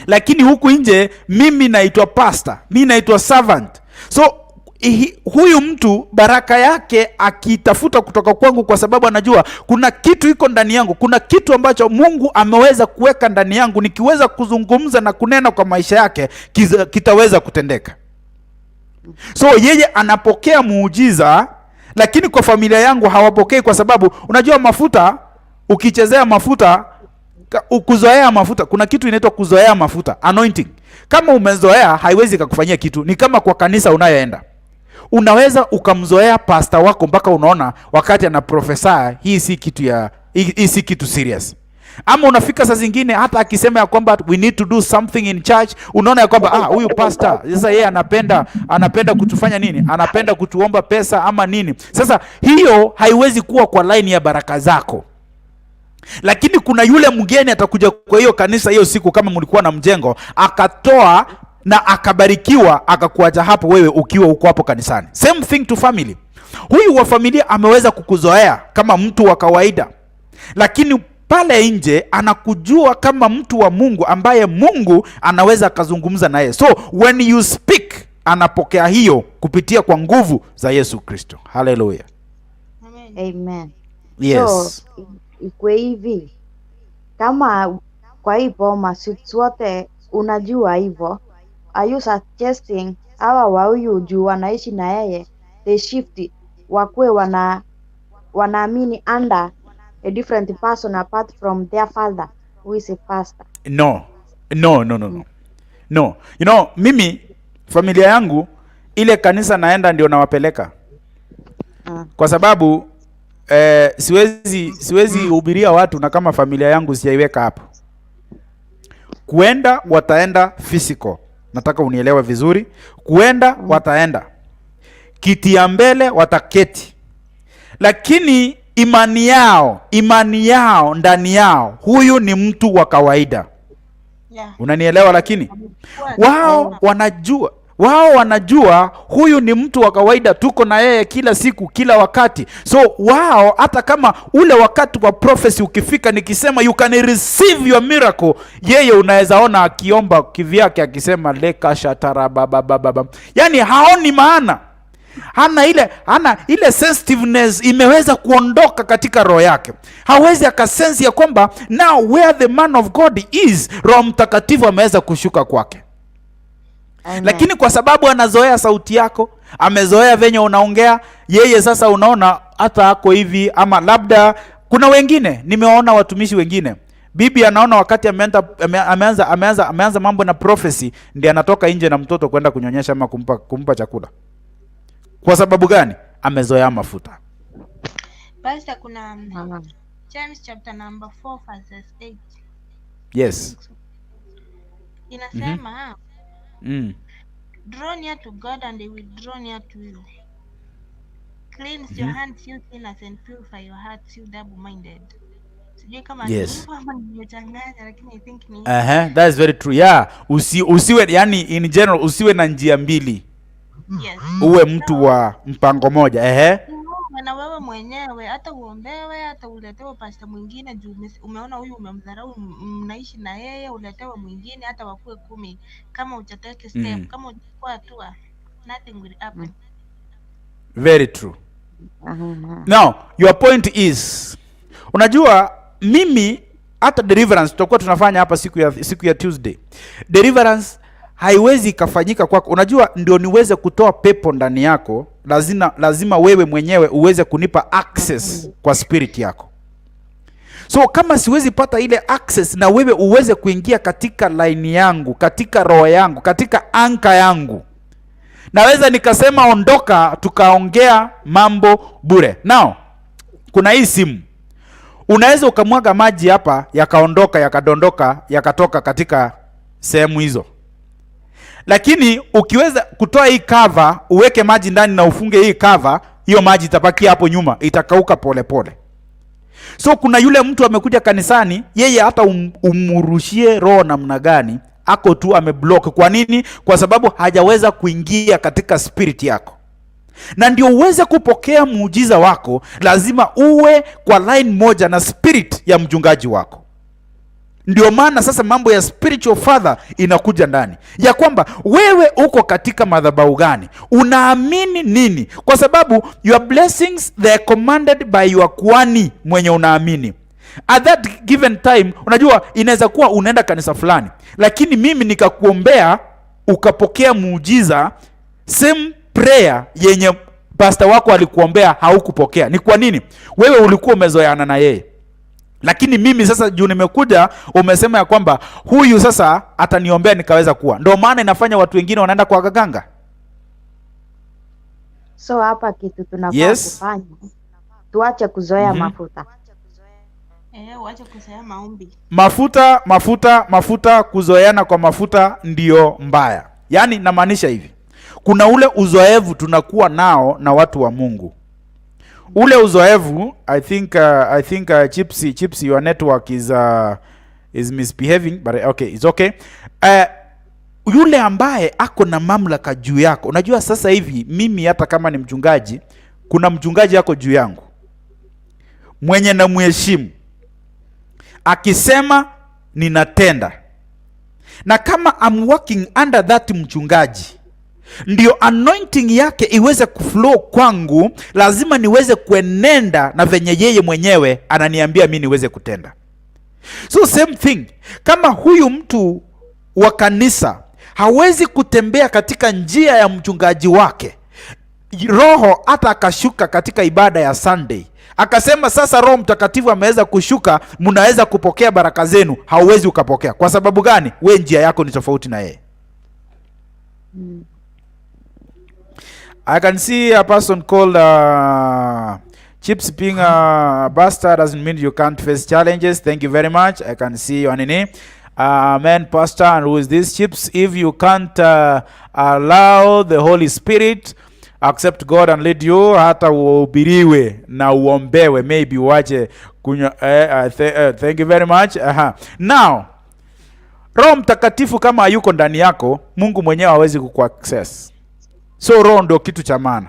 Lakini huku nje mimi naitwa pastor, mi naitwa servant. So huyu mtu baraka yake akitafuta kutoka kwangu, kwa sababu anajua kuna kitu iko ndani yangu, kuna kitu ambacho Mungu ameweza kuweka ndani yangu, nikiweza kuzungumza na kunena kwa maisha yake kitaweza kutendeka. So yeye anapokea muujiza, lakini kwa familia yangu hawapokei, kwa sababu unajua mafuta, ukichezea mafuta, kuzoea mafuta, kuna kitu inaitwa kuzoea mafuta, anointing. Kama umezoea haiwezi kakufanyia kitu. Ni kama kwa kanisa unayoenda, unaweza ukamzoea pasta wako mpaka unaona wakati ana prophesy hii si kitu serious. Ama unafika saa zingine hata akisema ya kwamba we need to do something in church, unaona ya kwamba, ah, huyu pastor sasa yeye anapenda kutufanya nini, anapenda kutuomba pesa ama nini. Sasa hiyo haiwezi kuwa kwa line ya baraka zako. Lakini kuna yule mgeni atakuja kwa hiyo kanisa hiyo siku, kama mlikuwa na mjengo, akatoa na akabarikiwa, akakuacha hapo wewe ukiwa uko hapo kanisani. Same thing to family. Huyu wa familia ameweza kukuzoea kama mtu wa kawaida, lakini pale nje anakujua kama mtu wa Mungu ambaye Mungu anaweza akazungumza naye. So when you speak, anapokea hiyo kupitia kwa nguvu za Yesu Kristo. Haleluya. Amen. Amen. Yes. So ikwe hivi, kama kwa hii boma sisi wote unajua hivyo, are you suggesting hawa wa huyu juu wanaishi na yeye, they shift, wakuwe wanaamini under a different person apart from their father who is a pastor? No, no, no, no, no, no. Mimi familia yangu, ile kanisa naenda ndio nawapeleka, kwa sababu siwezi hubiria watu na kama familia yangu sijaiweka hapo. Kuenda wataenda physical, nataka unielewe vizuri. Kuenda wataenda kiti ya mbele wataketi, lakini imani yao ndani yao, huyu ni mtu wa kawaida. Unanielewa? Lakini wao wanajua huyu ni mtu wa kawaida, tuko na yeye kila siku, kila wakati. So wao hata kama ule wakati wa prophecy ukifika, nikisema you can receive your miracle, yeye unaweza ona akiomba kivyake akisema leka shatara baba baba, yani haoni maana, hana ile sensitiveness imeweza kuondoka katika roho yake. Hawezi akasense ya kwamba now where the man of God is, Roho Mtakatifu ameweza kushuka kwake. Amen. Lakini kwa sababu anazoea sauti yako, amezoea venye unaongea, yeye sasa unaona hata ako hivi. Ama labda kuna wengine, nimewaona watumishi wengine, bibi anaona wakati ameanza mambo na prophecy, ndiye anatoka nje na mtoto kwenda kunyonyesha ama kumpa chakula. Kwa sababu gani? Amezoea mafuta. Pastor, kuna James chapter number 4 verses 8. Inasema, "Draw near to God and he will draw near to you. Cleanse your hands, you sinners, and purify your hearts, you double-minded." Sijui kama ni hivyo ama nimechanganya, lakini I think ni hivyo. That is very true. Yeah, usiwe, yani in general usiwe na njia mbili. Uwe mtu wa mpango moja. Ehe. Uombe na wewe mwenyewe, hata uombewe, hata uletewe pasta mwingine juu umeona huyu umemdharau, mnaishi na yeye, uletewe mwingine, hata wakuwe 10, kama hujatake step, kama hujachukua hatua, nothing will happen. Very true. Now, your point is, unajua mimi hata deliverance tutakuwa tunafanya hapa siku ya Tuesday. Deliverance haiwezi ikafanyika kwako. Unajua ndio niweze kutoa pepo ndani yako, lazima wewe mwenyewe uweze kunipa access kwa spirit yako. So kama siwezi pata ile access na wewe uweze kuingia katika line yangu, katika roho yangu, katika anka yangu, naweza nikasema ondoka, tukaongea mambo bure. Now, kuna hii simu, unaweza ukamwaga maji hapa yakaondoka, yakadondoka, yakatoka katika sehemu hizo, lakini ukiweza kutoa hii cover, uweke maji ndani na ufunge hii cover, hiyo maji itabakia hapo nyuma, itakauka polepole. So kuna yule mtu amekuja kanisani, yeye hata umurushie roho namna gani, ako tu ameblock. Kwa nini? Kwa sababu hajaweza kuingia katika spirit yako. Na ndio uweze kupokea muujiza wako, lazima uwe kwa line moja na spirit ya mchungaji wako. Ndio maana sasa mambo ya spiritual father inakuja ndani ya kwamba wewe uko katika madhabahu gani, unaamini nini, kwa sababu your blessings, they are commanded by your kuhani mwenye unaamini at that given time. Unajua, inaweza kuwa unaenda kanisa fulani, lakini mimi nikakuombea ukapokea muujiza, same prayer yenye pastor wako alikuombea haukupokea. Ni kwa nini? Wewe ulikuwa umezoeana na yeye, lakini mimi sasa juu nimekuja, umesema ya kwamba huyu sasa ataniombea nikaweza kuwa. Ndio maana inafanya watu wengine wanaenda kwa waganga. So hapa kitu tunafaa kufanya, tuache kuzoea mafuta. Eh, uache kuzoea maombi. Mafuta, mafuta, mafuta, kuzoeana kwa mafuta ndio mbaya. Yaani namaanisha hivi, kuna ule uzoefu tunakuwa nao na watu wa Mungu, ule uzoefu. I think Chipsy, Chipsy, your network is misbehaving, but okay, it's okay. Yule ambaye ako na mamlaka juu yako, unajua sasa hivi mimi hata kama ni mchungaji, kuna mchungaji ako juu yangu mwenye namheshimu, akisema ninatenda, na kama I'm working under that mchungaji, ndio anointing yake iweze kuflow kwangu, lazima niweze kuenenda na venye yeye mwenyewe ananiambia mi niweze kutenda. So same thing, kama huyu mtu wa kanisa hawezi kutembea katika njia ya mchungaji wake, roho hata akashuka katika ibada ya Sunday akasema sasa Roho Mtakatifu ameweza kushuka, mnaweza kupokea baraka zenu, hauwezi ukapokea. Kwa sababu gani? We njia yako ni tofauti na yeye. I can see a person called Chips. Being a bastard doesn't mean you can't face challenges. Thank you very much. I can see your name. Amen, Pastor. And who is this? Chips, if you can't allow the Holy Spirit accept God and lead you, hata uhubiriwe na uombewe, maybe uache kunywa. Thank you very much. Aha. Now, Roho Mtakatifu kama hayuko ndani yako, Mungu mwenyewe hawezi kukuaccess. So roho ndio kitu cha maana,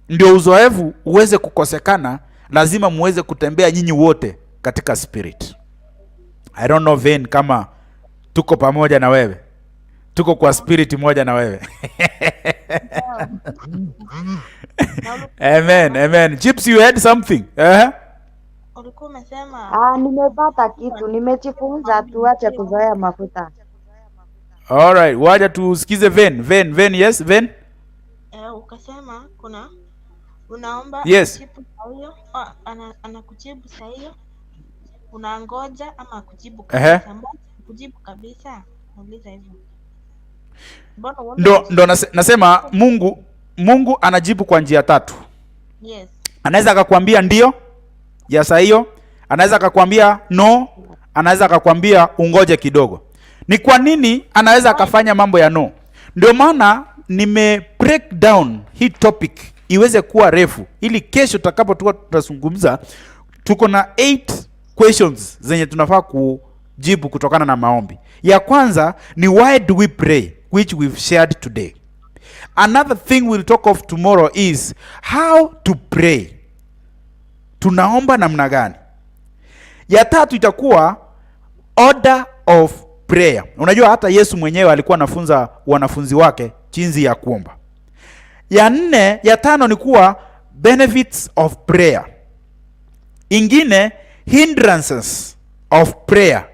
ndio uzoefu uweze kukosekana, lazima muweze kutembea nyinyi wote katika spirit. I don't know, Vin, kama tuko pamoja na wewe, tuko kwa spirit moja na wewe. Amen, amen. Chips, you had something? Ulikuwa umesema Ah, nimepata kitu, nimejifunza tuache kuzoea mafuta. All right, waja tusikize Ven. Ven, Ven, yes, Ven. Eh, ukasema kuna unaomba akujibu saa hiyo, anakujibu saa hiyo, unangoja ama akujibu kabisa? Mbona kujibu kabisa? Nauliza hivyo. Mbona uombe Ndo nasema Mungu anajibu kwa njia tatu. Anaweza akakwambia ndio ya saa hiyo, anaweza akakwambia no, anaweza akakwambia ungoje kidogo. Ni kwa nini anaweza akafanya mambo ya no? Ndio maana nime break down hii topic iweze kuwa refu, ili kesho tutakapokuwa tutazungumza, tuko na 8 questions zenye tunafaa kujibu kutokana na maombi. Ya kwanza ni why do we pray, which we've shared today. Another thing we'll talk of tomorrow is how to pray. Tunaomba namna gani? Ya tatu itakuwa order of prayer. Unajua hata Yesu mwenyewe alikuwa anafunza wanafunzi wake jinsi ya kuomba. Ya nne, ya tano ni kuwa benefits of prayer. Ingine, hindrances of prayer,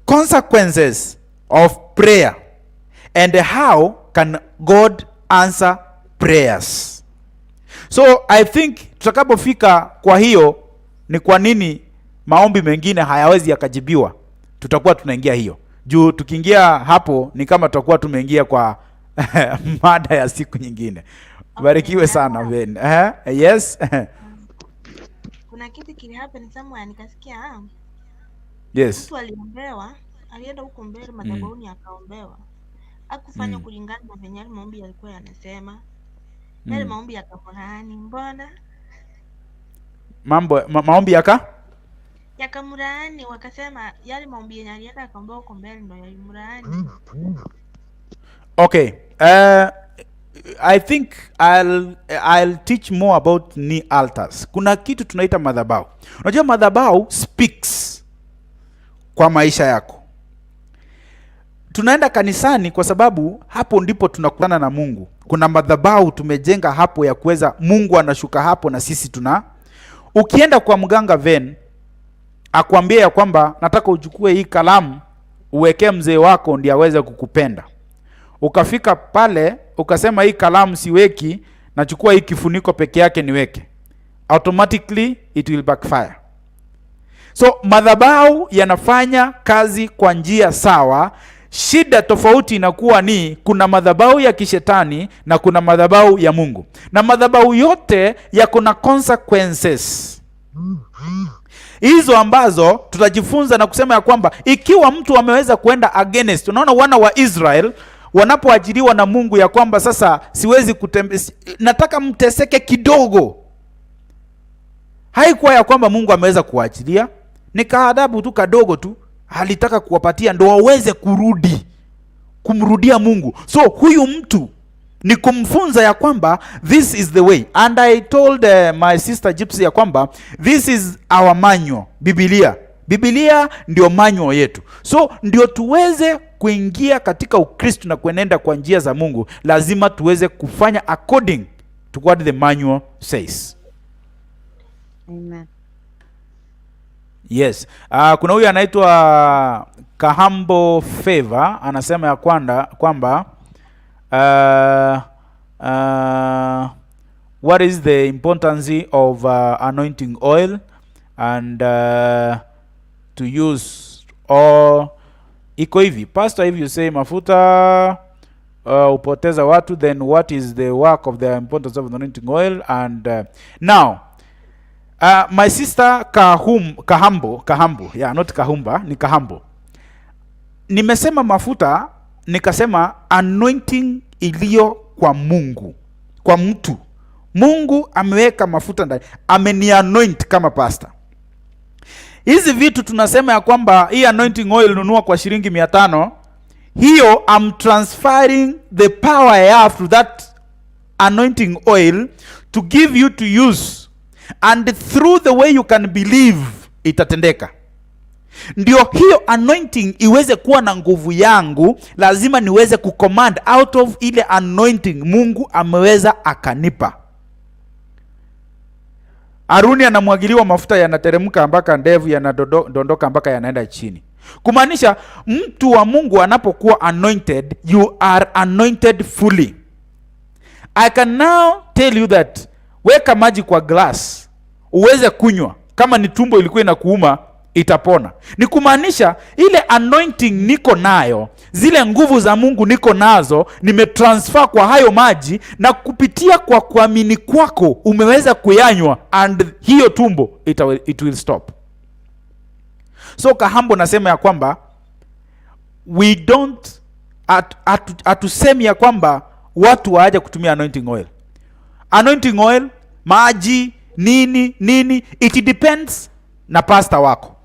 consequences of prayer, and how can God answer prayers. So I think tutakapofika kwa hiyo ni kwa nini maombi mengine hayawezi yakajibiwa, tutakuwa tunaingia hiyo. Juu tukiingia hapo ni kama tutakuwa tumeingia kwa mada ya siku nyingine. Barikiwe sana, Ben. Yes. Kuna kitu kili happen somewhere nikasikia mtu aliombewa, alienda huko mbele madhabahuni akaombewa. Hakufanya kulingana na venye yale maombi yalikuwa yanasema. Yale maombi yakamlaani, mbona? Mambo maombi yaka? Yakamlaani, wakasema yale maombi yenye alienda akaombewa huko mbele ndo yalimlaani. Okay. I think I'll teach more about ni altars. Kuna kitu tunaita madhabahu. Unajua madhabahu speaks kwa maisha yako. Tunaenda kanisani kwa sababu hapo ndipo tunakutana na Mungu. Kuna madhabahu tumejenga hapo ya kuweza, Mungu anashuka hapo na sisi tuna. Ukienda kwa mganga ven akwambie ya kwamba nataka uchukue hii kalamu uwekee mzee wako ndiye aweze kukupenda. Ukafika pale ukasema hii kalamu siweki, nachukua hii kifuniko peke yake niweke, automatically it will backfire. So madhabahu yanafanya kazi kwa njia sawa. Shida tofauti inakuwa ni kuna madhabahu ya kishetani na kuna madhabahu ya Mungu, na madhabahu yote yako na consequences hizo ambazo tutajifunza na kusema ya kwamba ikiwa mtu ameweza kuenda against. Unaona wana wa Israel wanapoajiriwa na Mungu ya kwamba sasa siwezi kutembe, nataka mteseke kidogo. Haikuwa ya kwamba Mungu ameweza kuwaachilia, ni kaadhabu tu kadogo tu alitaka kuwapatia ndo waweze kurudi kumrudia Mungu. So huyu mtu ni kumfunza ya kwamba this is the way, and I told my sister Gypsy ya kwamba this is our manual, Biblia. Biblia ndio manual yetu, so ndio tuweze kuingia katika Ukristo na kuenenda kwa njia za Mungu, lazima tuweze kufanya according to what the manual says. Amen. Yes. Kuna huyu anaitwa Kahambo Favor anasema ya kwamba what is the importance of anointing oil and to use, or iko hivi, "Pastor, if you say mafuta upoteza watu, then what is the work of the importance of anointing oil?" And now my sister Kahum, Kahambo, Kahambo, yeah, not Kahumba, ni Kahambo. Nimesema mafuta, nikasema anointing iliyo kwa Mungu, kwa mtu. Mungu ameweka mafuta ndani, amenianoint kama pastor. Hizi vitu tunasema ya kwamba hii anointing oil nunua kwa shilingi 500, hiyo I'm transferring the power I have to that anointing oil to give you to use, and through the way you can believe itatendeka. Ndio hiyo anointing iweze kuwa na nguvu yangu, lazima niweze kucommand out of ile anointing Mungu ameweza akanipa. Aruni anamwagiliwa mafuta, yanateremka mpaka ndevu, yanadondoka mpaka yanaenda chini, kumaanisha mtu wa Mungu anapokuwa anointed, you are anointed fully. I can now tell you that weka maji kwa glass uweze kunywa, kama ni tumbo ilikuwa inakuuma itapona. Ni kumaanisha ile anointing niko nayo, zile nguvu za Mungu niko nazo, nimetransfer kwa hayo maji, na kupitia kwa kuamini kwako umeweza kuyanywa, and hiyo tumbo it will stop. So Kahambo, nasema ya kwamba we don't hatusemi ya kwamba watu waaje kutumia anointing oil. Anointing oil, maji, nini nini, it depends na pastor wako,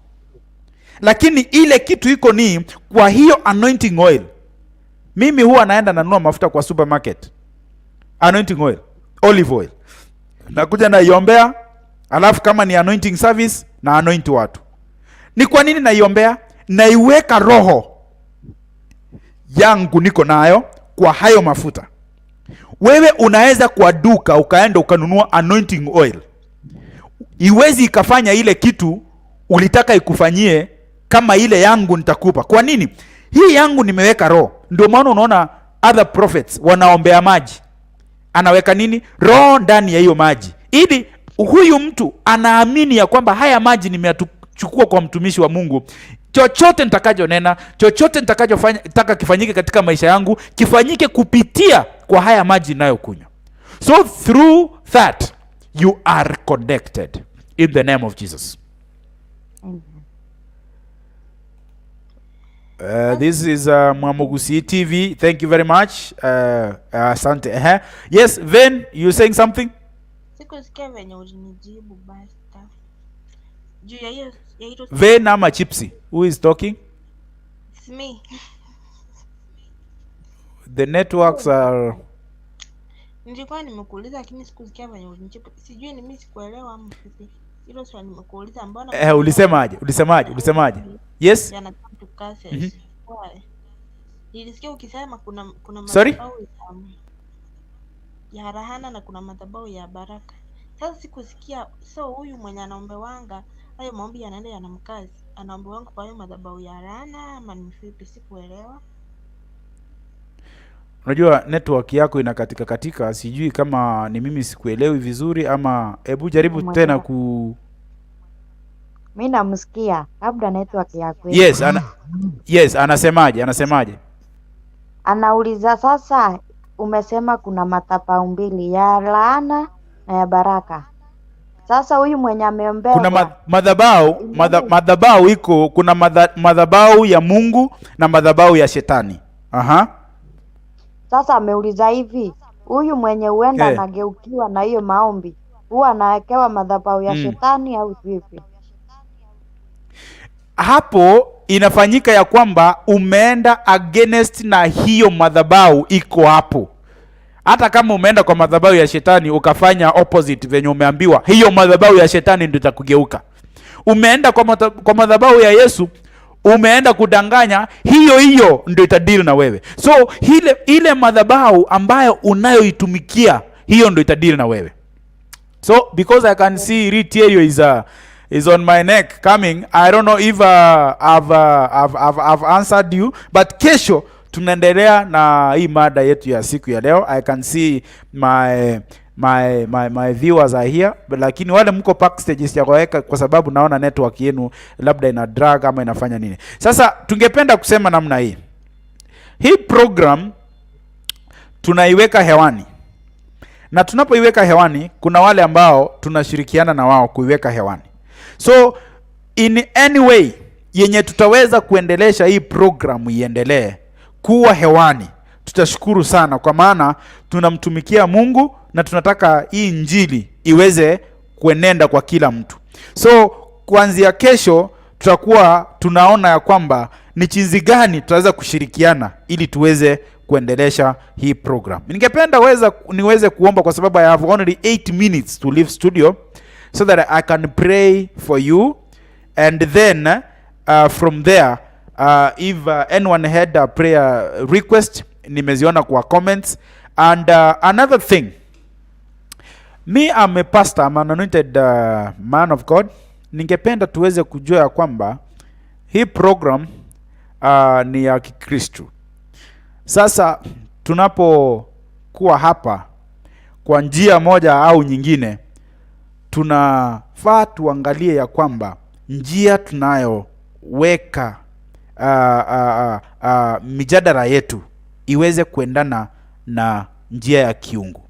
lakini ile kitu iko ni kwa hiyo anointing oil. Mimi huwa naenda nanunua mafuta kwa supermarket, anointing oil, olive oil, nakuja naiombea, alafu kama ni anointing service na anoint watu. Ni kwa nini naiombea? Naiweka roho yangu niko nayo kwa hayo mafuta. Wewe unaweza kwa duka ukaenda ukanunua anointing oil, iwezi ikafanya ile kitu ulitaka ikufanyie kama ile yangu nitakupa. Kwa nini? Hii yangu nimeweka roho. Ndio maana unaona other prophets wanaombea maji, anaweka nini? Roho ndani ya hiyo maji, ili huyu mtu anaamini ya kwamba haya maji nimeyachukua kwa mtumishi wa Mungu, chochote nitakachonena, chochote nitakachofanya, taka kifanyike katika maisha yangu, kifanyike kupitia kwa haya maji ninayokunywa. So through that you are connected in the name of Jesus. Amen. This is Mwamugusi TV. Thank you very much. Asante. Yes, Ven, you saying something? Sikusikia venye ulinijibu, basta, juu ya hilo. Ven ama Chipsy? Who is talking? It's me. The networks are Nilikuwa nimekuuliza lakini sikusikia venye ulinijibu. Sijui ni mimi sikuelewa ama vipi. Hilo swali nimekuuliza, mbona Eh, madhabahu ulisemaje? Ulisemaje? Ulisemaje? Yes. yana turn to curses? Why? Nilisikia ukisema kuna Sorry? madhabahu ya laana na kuna madhabahu ya baraka. Sasa sikusikia, so huyu mwenye anaombewanga hayo maombi yanaenda yanamkazi, anaombewanga kwa hayo madhabahu ya laana ama ni vipi? Sikuelewa. Unajua network yako inakatika katika, sijui kama ni mimi sikuelewi vizuri ama hebu jaribu tena ku Mi namsikia, labda network ya kwenu. Yes, anasemaje? Anasemaje? Anauliza sasa, umesema kuna madhabahu mbili, ya laana na ya baraka. Sasa huyu mwenye Kuna ameombewa madhabahu iko, kuna madhabahu ya Mungu na madhabahu ya shetani. Aha. Sasa ameuliza hivi, huyu mwenye huenda anageukiwa na hiyo maombi huwa anawekewa madhabahu ya shetani au vipi? Hapo inafanyika ya kwamba umeenda against na hiyo madhabahu iko hapo. Hata kama umeenda kwa madhabahu ya shetani ukafanya opposite venye umeambiwa, hiyo madhabahu ya shetani ndio itakugeuka. Umeenda kwa madhabahu ya Yesu, umeenda kudanganya, hiyo hiyo ndio itadeal na wewe. So ile madhabahu ambayo unayoitumikia, hiyo ndio itadeal na wewe. So because I can see Ritierio is on my neck coming, I don't know if I've answered you, but kesho tunaendelea na hii mada yetu ya siku ya leo. I can see my viewers are here, but lakini wale mko backstage sijakaweka kwa sababu naona network yenu labda ina drag ama inafanya nini. Sasa tungependa kusema namna hii. Hii program tunaiweka hewani, na tunapoiweka hewani kuna wale ambao tunashirikiana na wao kuiweka hewani. So in any way yenye tutaweza kuendelesha hii program iendelee kuwa hewani, tutashukuru sana, kwa maana tunamtumikia Mungu na tunataka hii injili iweze kuenenda kwa kila mtu. So kuanzia kesho tutakuwa tunaona ya kwamba ni jinsi gani tutaweza kushirikiana ili tuweze kuendelesha hii program. Ningependa niweze kuomba kwa sababu I have only 8 minutes to leave studio so that I can pray for you, and then from there, if anyone had a prayer request, nimeziona kwa comments. And another thing, me, I'm a pastor, I'm an anointed man of God. Ningependa tuweze kujua ya kwamba hii program ni ya Kikristo. Sasa tunapokuwa hapa kwa njia moja au nyingine, tunafaa tuangalie ya kwamba njia tunayoweka mijadala yetu iweze kuendana na njia ya kiungu.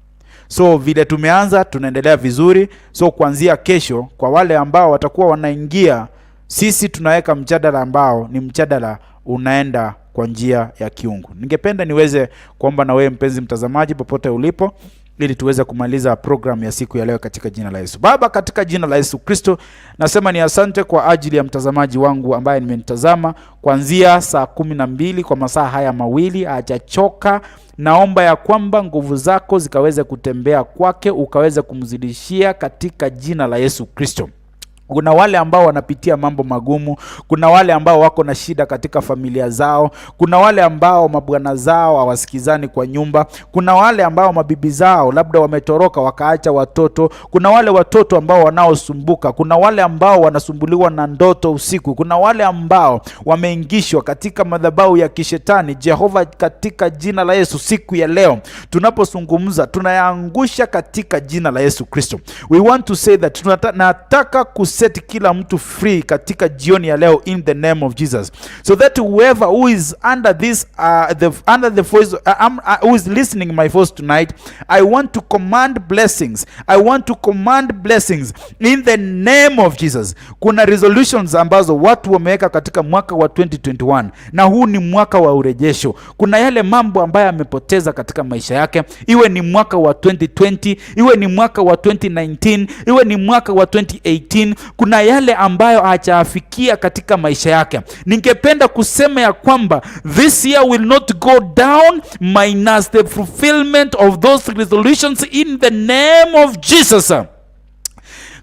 So vile tumeanza, tunaendelea vizuri. So kuanzia kesho, kwa wale ambao watakuwa wanaingia, sisi tunaweka mjadala ambao ni mjadala unaenda kwa njia ya kiungu. Ningependa niweze kuomba na wewe mpenzi mtazamaji popote ulipo, ili tuweze kumaliza program ya siku ya leo katika jina la Yesu. Baba, katika jina la Yesu Kristo, nasema ni asante kwa ajili ya mtazamaji wangu ambaye nimenitazama kuanzia saa 12 kwa masaa haya mawili, hajachoka. Naomba ya kwamba nguvu zako zikaweze kutembea kwake, ukaweze kumzidishia katika jina la Yesu Kristo. Kuna wale ambao wanapitia mambo magumu, kuna wale ambao wako na shida katika familia zao, kuna wale ambao mabwana zao hawasikizani kwa nyumba, kuna wale ambao mabibi zao labda wametoroka wakaacha watoto, kuna wale watoto ambao wanaosumbuka, kuna wale ambao wanasumbuliwa na ndoto usiku, kuna wale ambao wameingishwa katika madhabahu ya kishetani. Jehova, katika jina la Yesu, siku ya leo tunapozungumza, tunayaangusha katika jina la Yesu Kristo. We want to say that nataka kuset kila mtu free katika jioni ya leo in the name of Jesus, so that whoever who is under this the under the voice who is listening my voice tonight, I want to command blessings. I want to command blessings in the name of Jesus. Kuna resolutions ambazo watu wameweka katika mwaka wa 2021, na huu ni mwaka wa urejesho. Kuna yale mambo ambayo amepoteza katika maisha yake, iwe ni mwaka wa 2020, iwe ni mwaka wa 2019, iwe ni mwaka wa 2018. Kuna yale ambayo hajafikia katika maisha yake. Ningependa kusema ya kwamba this year will not go down minus the fulfillment of those resolutions in the name of Jesus.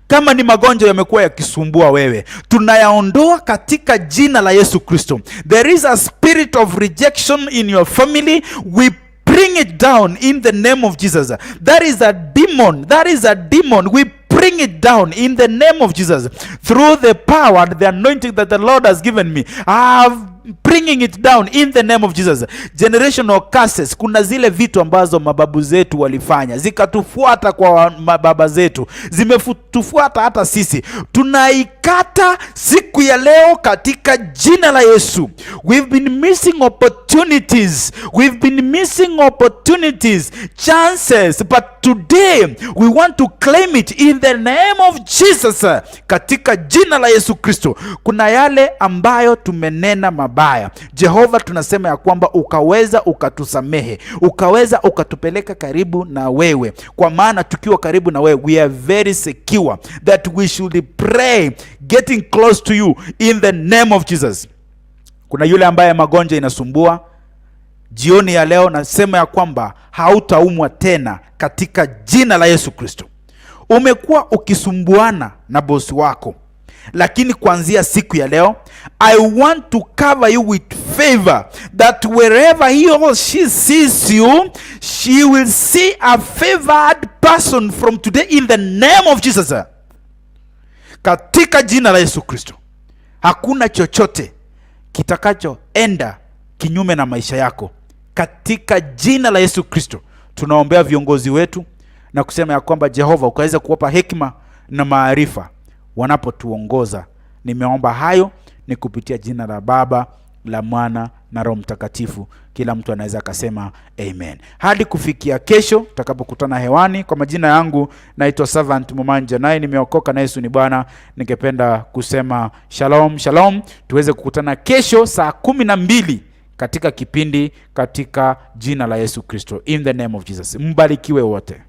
Kama ni magonjwa yamekuwa yakisumbua wewe, tunayaondoa katika jina la Yesu Kristo. There is a spirit of rejection in your family. We bring it down in the name of Jesus. That is a demon. That is a demon. We bring it down in the name of Jesus. Through the power and the anointing that the Lord has given me, I have bringing it down in the name of Jesus. Generational curses, kuna zile vitu ambazo mababu zetu walifanya zikatufuata kwa mababa zetu, zimetufuata hata sisi, tunaikata siku ya leo katika jina la Yesu. We've been missing opportunities, we've been missing opportunities, chances, but today we want to claim it in the name of Jesus, katika jina la Yesu Kristo. Kuna yale ambayo tumenena mabaya, Jehova, tunasema ya kwamba ukaweza ukatusamehe, ukaweza ukatupeleka karibu na wewe, kwa maana tukiwa karibu na wewe we are very secure that we should pray getting close to you in the name of Jesus. Kuna yule ambaye magonjwa inasumbua jioni ya leo, nasema ya kwamba hautaumwa tena katika jina la Yesu Kristo. Umekuwa ukisumbuana na bosi wako, lakini kuanzia siku ya leo I want to cover you with favor that wherever he or she sees you, she will see a favored person from today in the name of Jesus. Katika jina la Yesu Kristo, hakuna chochote kitakachoenda kinyume na maisha yako. Katika jina la Yesu Kristo tunaombea viongozi wetu na kusema ya kwamba Jehova ukaweza kuwapa hekima na maarifa wanapotuongoza. Nimeomba hayo ni kupitia jina la Baba, la Mwana na Roho Mtakatifu. Kila mtu anaweza akasema amen. Hadi kufikia kesho tutakapokutana hewani, kwa majina yangu naitwa Servant Mumanja, naye nimeokoka na Yesu ni Bwana. Ningependa kusema shalom shalom, tuweze kukutana kesho saa 12 katika kipindi katika jina la Yesu Kristo, in the name of Jesus. Mbarikiwe wote.